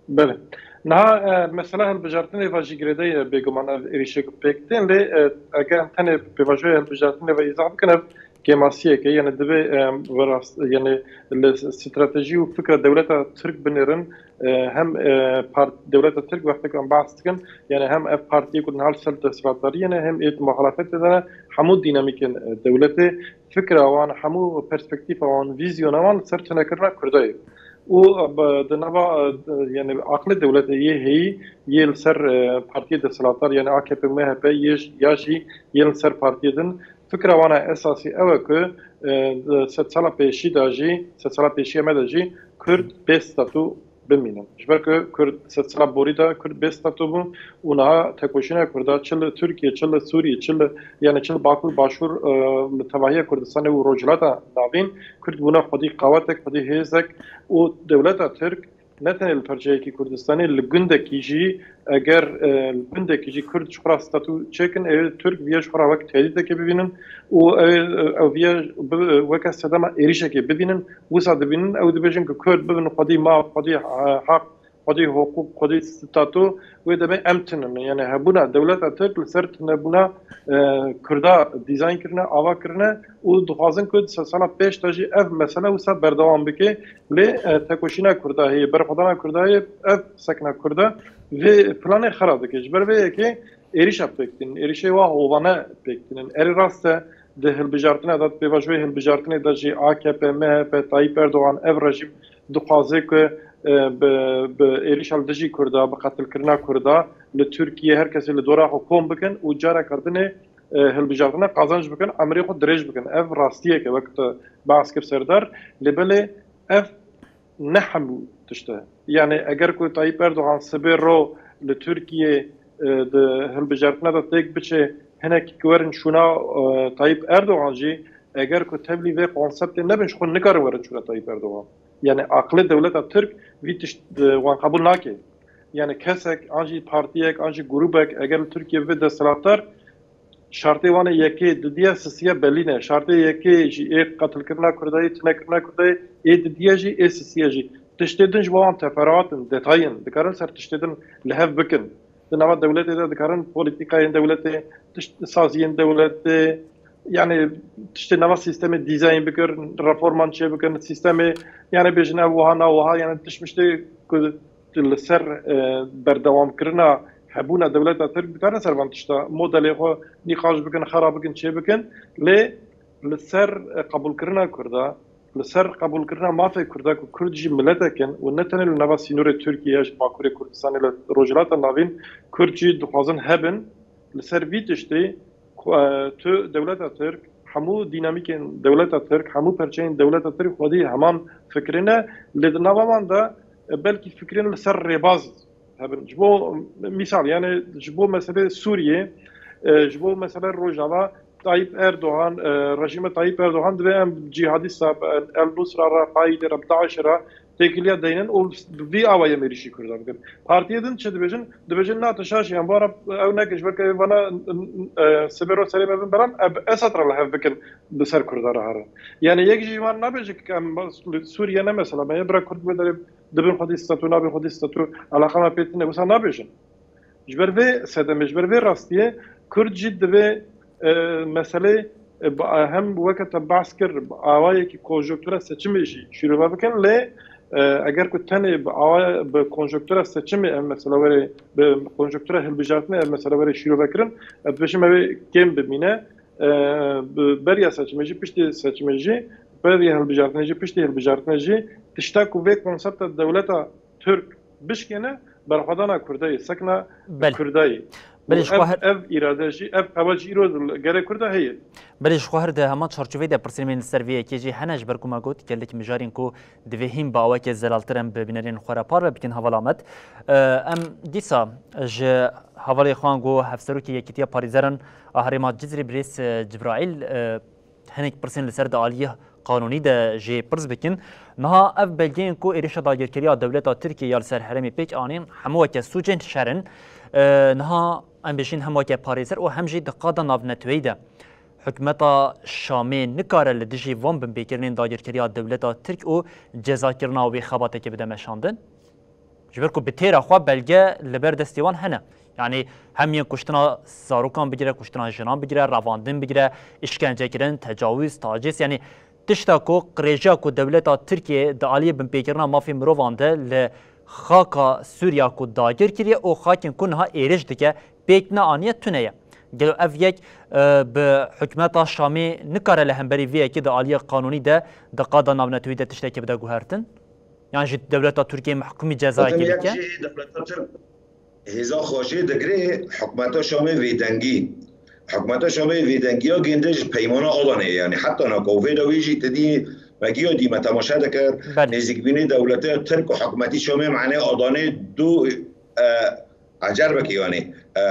Belê. Niha, e, mesela hilbijartinê ve jî girêdayî ye, bêguman ev êrîşê ku pêk tên, lê, e, eger em tenê pêvajoya hilbijartinê ve îzah bikin, ev kêmasiyek e, yani divê, e, bi rast, yani li stratejî û fikra dewleta Tirk binêrin, e, hem, e, part-, dewleta Tirk wextê ku em behs dikin, yani hem ev partiyê ku niha li ser desthilatdariyê ne, hem ê di muxalefetê de ne, hemû dînamîkên, e, dewletê, fikra wan, hemû perspektîfa wan, vîzyona wan li ser tunekirina Kurda ye. Û, e, bi-, di nava, e, yani aqilê dewletê yê heyî, yê li ser, e, partiyê desthilatdar, yani A K P, M H P, yê j-, ya jî yê li ser partiyê din, fikra wan a esasî ew e ku, e, di sedsala pêşî de jî, sedsala pêşiya me de jî Kurd bê statû bimînin. Ji ber ku Kurd sedsala borî de Kurd bê statû bûn û niha tekoşîna Kurda çi li Tirkiye, çi li Sûriyê, çi li, yani çi li Bakur, Başûr, e, li tevahiya Kurdistanê û Rojhilata Navîn, Kurd bûne xwedî qawetek, xwedî hêzek û dewleta Tirk ne tenê li perçeyekî Kurdistanê, li gundekî jî, eger, e, li gundekî jî Kurd ji xwe re statû çêkin, ew Tirk viya ji xwe re wek tehdîtekê bibînin û ew, ew viya bi-, weke sedema êrîşekê bibînin, wisa dibînin, ew dibêjin ku Kurd bibin xwedî maf, xwedî, e, heq, xwedî hiqûq, xwedî statû, wê demê em tune ne. Yani hebûna dewleta Tirk li ser tunebûna, e, Kurda dîzayn kirine, ava kirine û dixwazin ku di sedsala pêş de jî ev mesele wisa berdewam bike. Lê, e, tekoşîna Kurda heye, berxwedana Kurda heye, ev sekna Kurda vê planê xera dike. Ji ber vê yekê êrîşa pêk tînin, êrîşê wa hovane pêk tînin. Erê rast e, di hilbijartina de, di pêvajoyê hilbijartinê de jî A K P, M H P, Tayyip Erdogan, ev rejîm dixwaze ku, e, bi, bi êrîşa li dijî Kurda, bi qetilkirina Kurda li Tirkiye her kesê li dora xwe kom bikin û careka dinê, e, hilbijartina qazanc bikin, emrê xwe dirêj bikin. Ev rastiyek e, wek tu behs kir Serdar, lê belê ev ne hemû tişt e. Yani eger ku Tayyip Erdogan sibê ro li Tirkiye, e, di hilbijartina de têk biçe, hinek ki werin şûna, e, Tayyip Erdogan jî, eger ku tevlî vê konseptê nebin, ji xwe nikarin werin şûna Tayyip Erdogan. Yani aqilê dewleta Tirk vî tişt, e, wan qebûl nake. Yani kesek, an jî partiyek, an jî grûbek, eger li Tirkiye bibe desthilatdar, şartê wan ê yekê, didiye, sisiye belî ne. Şartê yekê jî ê qetilkirina Kurdayê, tunekirina Kurdayê, ê didiye jî, ê sisiye jî. Tiştê din ji bo wan teferuat in, detay in. Dikarin ser tiştê din li hev bikin. Di nava dewletê de dikarin polîtîkayên dewletê, tişt, saziyên dewletê, yani tiştê nava sîstemê dîzayn bikin, reforman çêbikin, sîstemê, yani bêjin ev wiha na wiha, yani tişt miştê ku li ser, e, berdewamkirina hebûna dewleta Tirk dikarin ser van tişta modelê xwe nîqaş bikin, xera bikin, çê bikin. Lê li ser, e, qebûlkirina Kurda, li ser qebûlkirina mafê Kurda ku Kurd jî miletek in û ne tenê li nava sînorê Tirkiye ya ji Bakurê Kurdistanê li Rojhilata Navîn Kurd jî dixwazin hebin, li ser vî tiştî ku, e, tu dewleta Tirk, hemû dînamîkên dewleta Tirk, hemû perçeyên dewleta Tirk xwedî heman fikirê ne, lê di nava wan de, e, belkî fikirên li ser rêbaz hebin. Ji bo misal, yani ji bo meselê Sûriyê, e, ji bo meselê Rojava, Tayyip Erdogan, e, rejîma Tayyip Erdogan divê em cîhadîsta, em El Nusra re, Qaîdê re, DAIŞ re têkiliya deynin û bi vî awayî em êrîşî Kurdan bikin. Partiyê din çi dibêjin? Dibêjin na tu şaş, em vana ew nekin, ji ber ku vana, e, sibê ro serê me bin beran, em bi Esed re li hev bikin, bi ser Kurdan re herin. Yani yek jî wan nabêje ki em Sûriye ne mesela, me yê bira Kurd wê derê dibin xwedî statû, nabin xwedî statû, alaqa me pê tune, wisa nabêjin. Ji ber vê sedemê, ji ber vê rastiyê Kurd jî divê, e, meselê, e, bi, hem weke te behs kir, bi awayekî konjonktura seçimê jî şîrove bikin, lê, e, eger ku tenê bi awaya, bi konjonktura seçimê ev mesele were, bi konjonktura hilbijartinê ev mesele were şîrove kirin, e, dibêjim ew ê kêm bimîne, e, bi beriya seçimê jî, piştî seçimê jî, beriya hilbijartinê jî, piştî hilbijartinê jî, tişta ku vê konsepta dewleta Tirk bişkêne, berxwedana Kurdayê, sekna Belê. Kurdayê. Belê, û ji xwe ev, her ev îrade jî, ev qewet jî îro li gelê Kurda heye. Belê, ji xwe her di heman çarçoveyê de pirsên me li ser vê yekê jî hene, ji ber ku me got, gelek mijarên ku divê hîn bi awayekê zelaltir em bi bînerên xwe re parve bikin, hevala Amed. E, em dîsa ji hevalê xwe an ku Hevserokê Yekîtiya Parêzeran a Herêma Cizîrê birêz, e, Cibraîl, e, hinek pirsên li ser di aliyê qanûnî de jê pirs bikin. Niha ev belgeyên ku êrişa dagirkeriya dewleta Tirkiyê ya li ser herêmê pêk anîn, hemû weke sûcên şer in. E, niha em bêjin hem weke parêzer û hem jî di qada navneteweyî de hikûmeta Şamê nikare li dijî van binpêkirinên dagirkeriya dewleta Tirk û cezakirina wê xebatekê bide meşandin. Ji ber ku bi têra xwe belge li ber destê wan hene. Yanî hem yên kuştina zarokan bigire, kuştina jinan bigire, revandin bigire, îşkencekirin, tecawîz, taciz, yanî tişta ku qirêjiya ku dewleta Tirkiyê di aliyê binpêkirina mafê mirovan de li xaka Sûriya ku dagir kiriye û xakên ku niha êrîş dike pêk neaniye tune ye. Gelo ev yek, e, bi hikûmeta Şamê nikare li hemberî vê yekê di aliyê qanûnî de di qada navnetewî de tiştekê bide guhertin? Yan jî dewleta Tirkiyê mehkumî cezayekê bike? Yek jî dewleta Tirk hêza xwe jê digire hikûmeta Şamê vêdengî. Hikûmeta Şamê vêdengiya gênde ji peymana Adanê, yanî heta naka û vê dawî jî te dî me giya dî me temaşe dikir. Belê. Nêzîkbûnê dewleta Tirk û hikûmetî Şamê mane Adanê du, e, ecer bike yanî. E,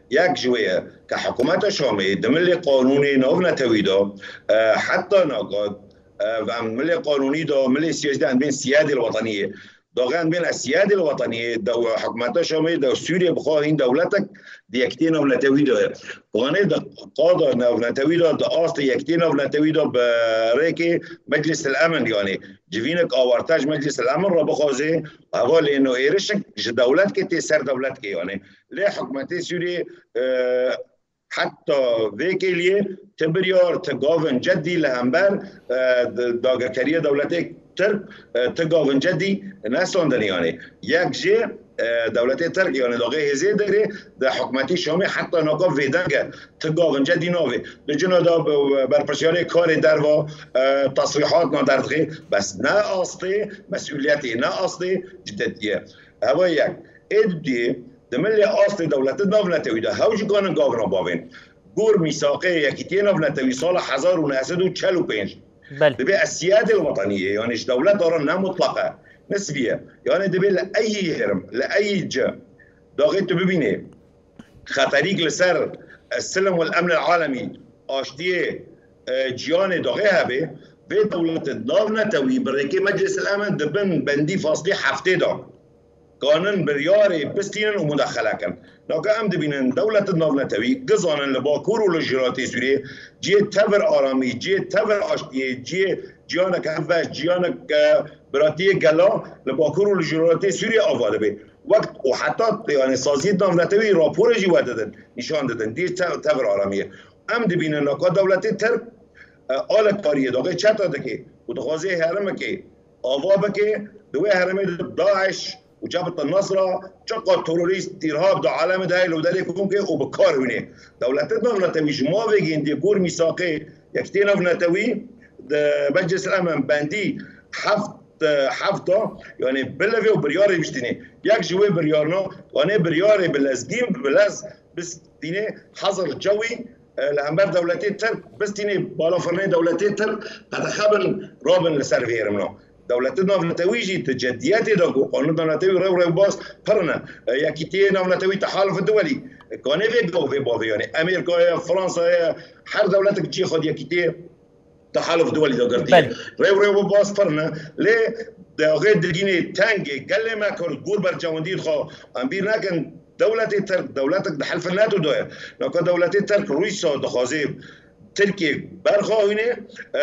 yek ji wê ye ke hikûmeta Şamê di milê qanûnê navnetewî de, e, heta naka, e, em milê qanûnî de, milê siyasî de em bên siyadê li wetaniyê. Daxê em bên siyadê li wetaniyê, dew-, hikûmeta Şamê de Sûriyê bixwe hîn dewletek di yekitiyê navnetewî de ye. Ganê di qada navnetewî de, di astê yekitiyê navnetewî de bi rêkê Meclis el Emin, yanî civînek awarte ji Meclis el Emin re bixwaze, hevalê no êrişek ji dewletkê tê ser dewletkê, yanî lê hikûmetê Sûriyê, e, heta vê kêliyê ti biryar, ti gavin cedî li hember, e, d-, dagirkeriya dewletê Tirk, e, ti gavin cedî nesandin, yanî yek jê, e, dewletê Tirk, yanî daxê hêzê digre, di hikûmetî Şamê heta naka vêdeng e, ti gavin cedî navê. Di cina de bi-, berpirsiyarê karê derva, e, tesrîhat na derdixê, bes ne astê mesûliyetê, ne astê cidetiyê. Heva yek. Ê dibdiyê, di milê astê dewletê navnetewî de hew jî kanin gavina bavên. Gor mîsaqê yekîtiyê navnetewî sala hezar û neh sed û çel û pênc. Belê. Dibê ez siyadê li wetaniyê, yanî ji dewleta re ne mutlaq e, nisbî ye. Yanî dibê li eyî herm, li eyî ci. Daxê tu bibînê, xeterîk li ser, e, silm û emn el alemî, aştiyê, e, ciyanê daxê hebe, vê dewletin navnetewî bi rêkê Meclis el Emin di bin bendî faslî heftê de kanin biryarê bistînin û mudexele kin. Naka em dibînin dewletin navnetewî gizanin li Bakur û li Rojhilatê Sûriyê cihê tevir aramî, cihê tevir aştiyê, cihê ciyanek hevbeş, ciyanek, e, biratiyê gela li Bakur û li Rojhilatê Sûriyê ava dibe. Wek û heta, yanî, saziyê navnetewî rapore jî we didin, nîşan didin. Dî te-, tevir aramiyê. Em dibînin naka dewletê Tirk, e, alîkariyê daxê çeta dike û dixwaze herêmekê ava bike, di wê herêmê de DAIŞ û Cebhet el-Nusra çiqas terorîst, îrhab di alemê de heye li derê kom ke û bi kar hûnê. Dewletê navnetewî ji ma vê gêndê gor mîsaqê yekitiyê navnetewî di Meclis el Emin bendî heft, e, heft de, yanî bilevê û biryarê bistînê. Yek ji wê biryarna, yanî biryarê bi lezgîn, bi lez bistînê hezir cewî, e, li hember dewletê Tirk bistînê balafirnê dewletê Tirk qedexe bin, rabin li ser vê herêmna. Dewletê navnetewî jî di cediyetê de ku qanûn navnetewî rew rew bas pir ne. E, yekîtiyê navnetewî tehaluf duwelî. E, kanê vê gav vê bavê, yanî Amerîka ye, Fransa ye, her dewletek cihê xwe di yekîtiyê tehaluf duwelî de girtiye. Belê. Rew rew bas pir ne. Lê daxê digînê tengê gelê me Kurd gor bercewendî xwe em bîr nekin. Dewletê Tirk, dewletek di helfê NATO de ye. Naka dewletê Tirk, Rûsya dixwaze Tirkiye berxwahîne, e,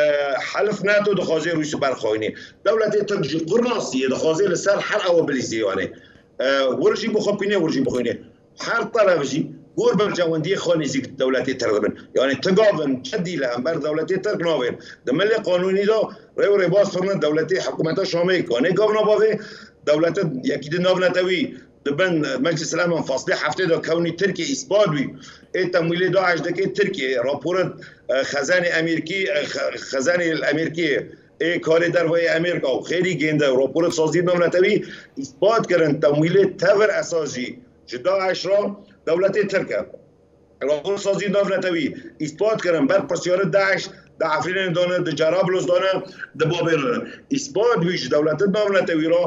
helf NATO dixwaze Rûsya berxwahîne. Dewletê Tirk ji qurnasiyê dixwaze li ser her ewa bilîzê, yanî, e, wir jî bixwepîne, wir jî bixwîne. Her teref jî gor bercewendiyê xwe nêzîk dewletê Tirk dibin. Yanî ti gavin cedî li hember dewletê Tirk navên. Di milê qanûnî de rê û rêbaz firne dewletê hikûmeta Şamê kanê gavna bavê, dewletin yekî di navnetewî di bin Meclis el Emin faslê heftê de kewnî Tirkiye îspat bî. Ê temwîlê DAIŞ dike Tirkiye, rapora, e, xezenê Amerîkî, e, xe-, xezenê Amerîkî, ê karê dervayê Amerîka û xêrî gênde rapora saziyê navnetewî îspat kirin temwîlê tevir esas jî ji DAIŞ re dewletê Tirk e. Raporsazî navnetewî îspat kirin, ber pirsyarê DAIŞ di Efrînê de ne, di Cerablus de ne, di Babê de ne. Îspat bû ji dewletê navnetewî re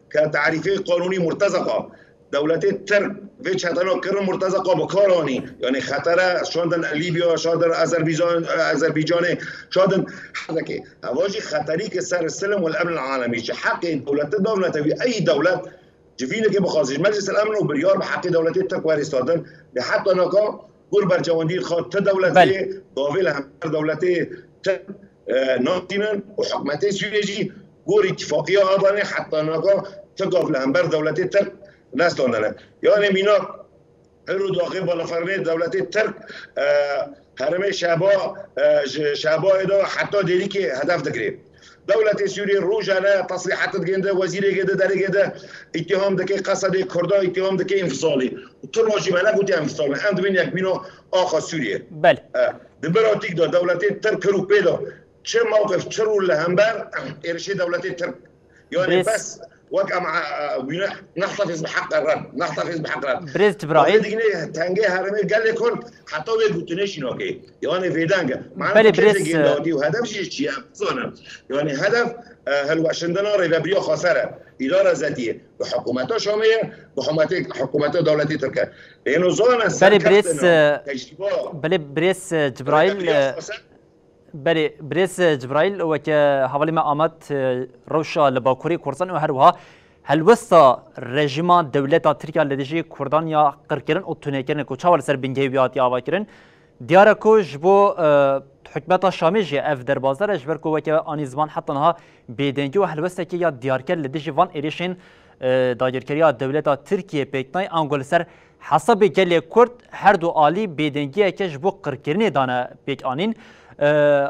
ke tarîfê qanûnî murtezeqa dewletê Tirk Vê çetena kirin Murteza xwe bi kar anî. Yanî xetere şandin Lîbya, şandin Azerbaycan, Azerbaycanê, şandin hezekê. Heva jî xeterî ki ser silim û emn alemî ji heqê dewleti navnetewî ey dewlet civîneke bixwazî ji Meclis el Emn û biryar bi heqê dewletê Tirk werê stadin. Lê heta naka gor bercewendî xwe ti dewletê Belê. Gavê li hember dewletê Tirk, e, natînin û hikûmetê Sûriyê jî gor îtifaqiya Adanê heta naka ti gav li hember dewletê Tirk nestandine. Yanê mînak her û daxê balafirnê dewletê Tirk, e, herêmê Şeba, e, ji Şebayê de heta Dêrikê hedef digirê. Dewletê Sûriyê rojane tesrîhat digihîne wezîrêkê de, derêkê de îtiham dike, Qesedê Kurda îtiham dike înfisalî. Û tu rojî me negotiye înfisal. Em dibin yekbîna axa Sûriyê. Belê. E, di bin û tîk de dewletê Tirk kir û pê de çi mewqif, çi rol li hember êrişê dewletê Tirk. Yanî Birêz bes wek em, e, e, wîne nehtafiz bi heqe Reb, nehtafiz bi heqe Reb. Birêz Cibraîl. Wê digine tengê herêmê gelê Kurd heta wê gotinê jî nake. Yanî vêdeng e. Mana Belê, kesê birêz, e, gêndawî û hedef jî çi ye? Bizanin. Yanî hedef, e, hilweşandina rêvebiriya xweser e. Îdara zetiyê. Bi hikûmeta Şamê ye, bi hikûmetê, hikûmeta dewletê Tirk e. Lê hêno zanin Belê, birêz, serkeftin e, e, tecrîba. Belê, birêz, e, Cibraîl, rêvebiriya e, xweser. Belê, birêz Cibraîl, weke hevalê me Amed, e, rewşa li Bakurê Kurdistan û her wiha helwesta rejîma dewleta Tirkiya li dijî Kurdan ya qirkirin û tunêkirin ku çawa li ser bingehê wî hatiye avakirin, diyar e ku ji bo, e, hikûmeta Şamê jî ev derbasdar e, ji ber ku weke anî ziman heta niha bêdengî û helwestekî ya diyarker li dijî van êrişên, e, dagirkeriya dewleta Tirkiyê pêk nayê, ango li ser hesabê gelê Kurd her du alî bêdengiyeke ji bo qirkirinê dane pêk anîn. E,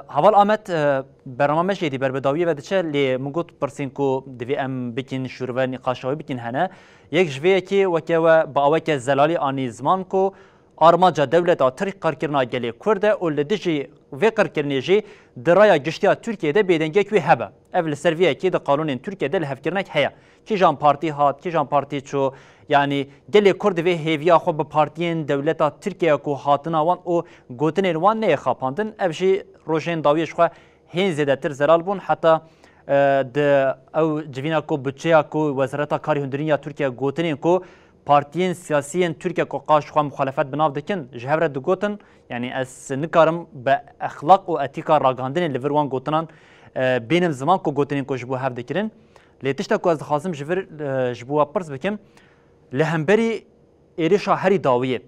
Heval Amed, e, bernama me jî êdî ber bi dawiyê ve diçe, lê min got pirsên ku divê em bikin, şûrve nîqaşa wê bikin hene. Yek ji vê yekê weke we bi aweke zelalî anî ziman ku armanca dewleta Tirk qirkirina gelê Kurd e û li dijî vê qirkirinê jî di raya giştiya Tirkiyê de bêdengiyek wê hebe. Ev li ser vê yekê di qanûnên Tirkiyê de lihevkirinek heye. Kîjan partî hat, kîjan partî çû, yanî gelê Kurd divê hêviya xwe bi partiyên dewleta Tirkiyê ku hatina wan û gotinên wan neyê xapandin. Ev jî rojên dawiyê ji xwe hên zêdetir zelal bûn. Heta, e, di ew civîna ku budçeya ku Wezareta Karê Hundirîn ya Tirkiye gotinên ku partiyên siyasî yên Tirkiye ku qaş xwe muxalefet bi nav dikin, ji hev re digotin, yanî ez nikarim bi exlaq û etîka ragihandinê li vir wan gotinan, e, bênim ziman ku gotinên ku ji bo hev dikirin. Lê tişta ku ez dixwazim ji vir, e, ji bo we pirs bikim, li hemberî êrişa herî dawiyê,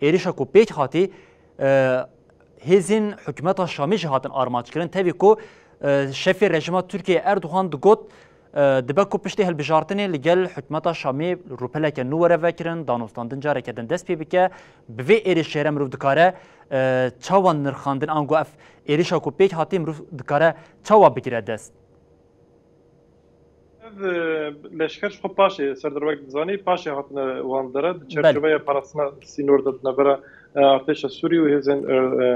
êrişa ku pêk hatî, e, hêzên hikûmeta Şamê jî hatin armanc kirin. Tevî ku, e, şefê rejîma Tirkiyê Erdogan digot, e, dibe ku piştî hilbijartinê li gel hikûmeta Şamê rûpeleke nû were vekirin, danûstandin careke din dest pê bike. Bi vê êrişê re mirov dikare, e, çawa nirxandin, ango ev êrişa ku pêk hatî mirov dikare çawa bigire dest? Ev, e, leşker ji xwe paşê, Serdar wek dizanî, paşê hatine wan dere, di Belê. çerçeveya parastina sînor de di navbera, e, artêşa Sûrî û hêzên, e, e,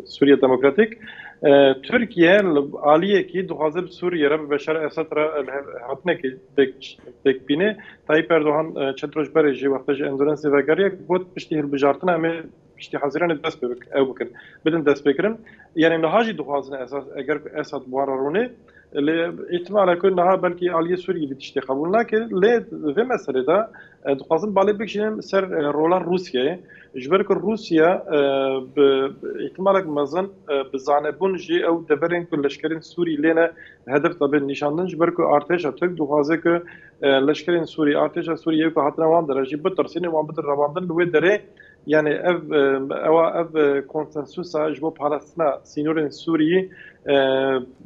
Sûriye Demokratîk. E, Tirkiye li aliyekî dixwaze bi Sûriye re, bi Beşar Esad re, e, li hev-, hatinekî dek-, dekbîne. Tayyip Erdogan, e, çend roj berê jî wexta ji Endonezyayê vegeriye, got piştî hilbijartina em ê piştî Hezîranê dest pê bik-, ew bikin. Bidin destpêkirin. Yanî niha jî dixwazin esas, eger ku Esad bi wan re rûnê, lê îhtimal e ku niha belkî aliyê Sûriyê vî tiştê qebûl nake. Lê vê meselê de, e, dixwazim balê bikişînim ser, e, rola Rûsyayê. Ji ber ku Rûsya, e, bi, bi îhtimalek mezin, e, bi zanebûn jî ew deverên ku leşkerên Sûrî lê ne hedef de bên nîşandin. Ji ber ku artêşa Tirk dixwaze ku, e, leşkerên Sûrî, artêşa Sûrî yê ku hatine wan dere jî bitirsînin, wan bidin revandin li wê derê. Yanî ev, e, ewa ev, e, konsensusa ji bo parastina sînorên Sûriyê, e,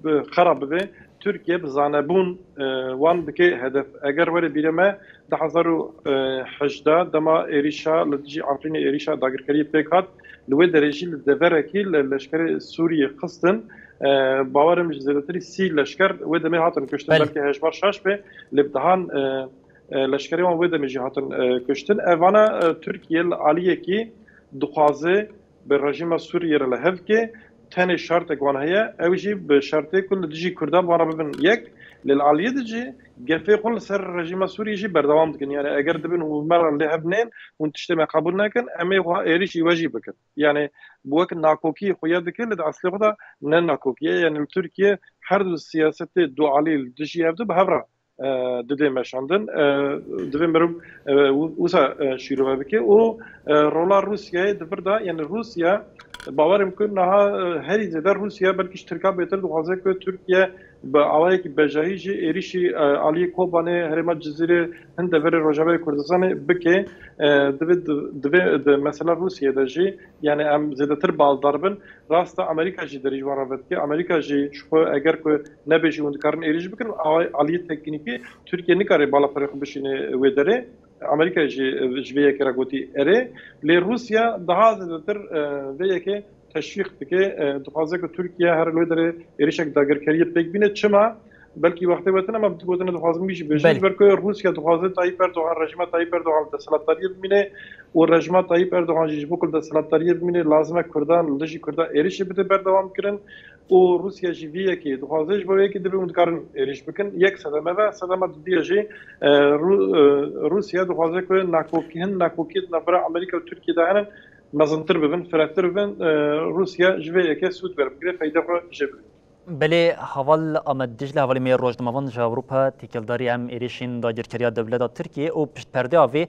bi xera bibe. Tirkiye bi zanebûn, e, wan dike hedef. Eger were bîrê me, du hezar û hejdeh dema êrîşa li dijî Efrînê êrîşa dagirkeriyê pêk hat, li wê derê jî li deverekî li leşkerê Sûriyê xistin. E, bawerim ji zêdetirî sî leşker wê demê hatin kuştin, Belê. belkî hejmar şaş be, lê bi dehan, e, e, leşkerê wan wê demê jî hatin, e, kuştin. Evana, e, Tirkiye li aliyekî dixwaze bi rejîma Sûriyê re li hev ke, tenê şertek wan heye, ew jî bi şertê ku li dijî Kurdan wan re bibin yek, lê li aliyê din jî gefê xwe li ser rejîma Sûriyê jî berdewam dikin. Yanî eger dibin hûn me re lê hev nên, hûn tiştê me qebûl nekin, em ê wiha êrîşî we jî bikin. Yanî bi wek nakokiyê xuya dike, lê di eslê xwe de ne nakokî ye. Yanî li Tirkiye her du siyasetê dualî li dijî hev du bi hev re e, didê meşandin. E, divê mirim, e, wi-, wisa, e, şîrove bike û, e, rola Rûsyayê di vir de, yani Rûsya, bawerim ku niha, e, herî zêde Rûsya belkî ji Tirka bêtir dixwaze ku Tirkiye bi awayekî bejahî jî êrîşî, e, aliyê Kobanê, herêma Cizîrê, hin deverê Rojavayê Kurdistanê bike. E, divê, divê di mesela Rûsiyê de jî, yani em zêdetir baldar bin. Rast e, Amerîka jî derî ji wan re vedike. Amerîka jî ji xwe eger ku nebêjî hûn dikarin êrîş bikin, a-, aliyê teknîkî Tirkiye nikare bala perê xwe bişîne wê derê. Amerîka jî, e, ji vê yekê re gotî erê. Lê Rûsya daha zêdetir, e, vê yekê teşwîq dike. E, dixwaze ku Tirkiye her li wê derê êrişek dagirkeriyê pêk bîne. Çima? Belkî wextê we tune, em digotin, dixwazim wî jî bêjim. Belê. Ji ber ku Rûsya dixwaze Tayyip Erdogan, rejîma Tayyip Erdogan li desthilatdariyê bimîne û rejîma Tayyip Erdogan jî ji bo ku li desthilatdariyê bimîne, lazim e Kurdan, li dijî Kurdan êrişê bide berdewam kirin û Rûsya jî vî yekê dixwaze, ji bo vê yekê divê hûn dikarin êrîş bikin. Yek sedeme ve, sedema dudiye jî, e, Rû-, e, Rûsya dixwaze ku nakokî-, hin nakokiyê di navbera Amerîka û Tirkiyê de hene, mezintir bibin, firehtir bibin, e, Rûsya ji vê yekê sûd werbigire, feyde xwe jê bibîne. Belê, heval Amed Dicle, hevalê me yê rojnamevan ji Ewropa, têkildarî em êrişên dagirkeriya dewleta Tirkiyê û piştperdeya vê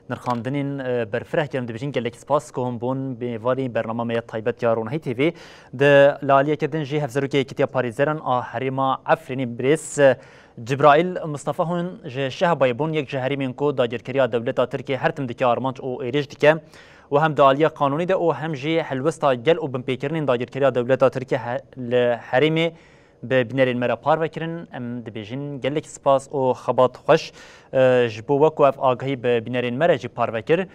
nirxandinên, e, berfireh kirin, dibêjin gelek spas ku hûn bûn mêvanê bernama me ya taybet ya Ronahî T V. Di, li aliyeke din jî Hevserokê Yekîtiya Parêzeran a Herêma Efrînê birêz, e, Cibraîl Mistefa hûn ji Şehbayê bûn, yek ji herêmên ku dagirkeriya dewleta Tirkiyê her tim dike armanc û êrîş dike. û hem di aliya qanûnî de û hem jî helwesta gel û binpêkirinên dagirkeriya dewleta Tirkiye he-, li herêmê bi bînerên me re parve kirin. Em dibêjin gelek spas û xebat xweş, e, ji bo we ku ev agahî bi bînerên me re jî parve kir. E,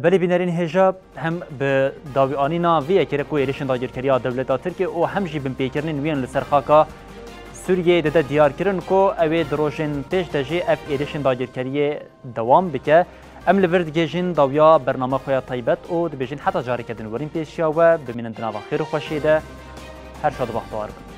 belê bînerên hêja hem bi dawîanîna vê yekê re ku êrişên dagirkeriya dewleta Tirkiye û hem jî binpêkirinên wî yên li ser xaka Sûriyeyê dide diyar kirin ku ew ê di rojên pêş de jî ev êrişên dagirkeriyê dewam bike. Em li vir digihêjin dawiya bernama xwe ya taybet û dibêjin heta careke din werîn pêşiya we, bimînin di nava xêr û xweşiyê de. Her şad û bextewar bin.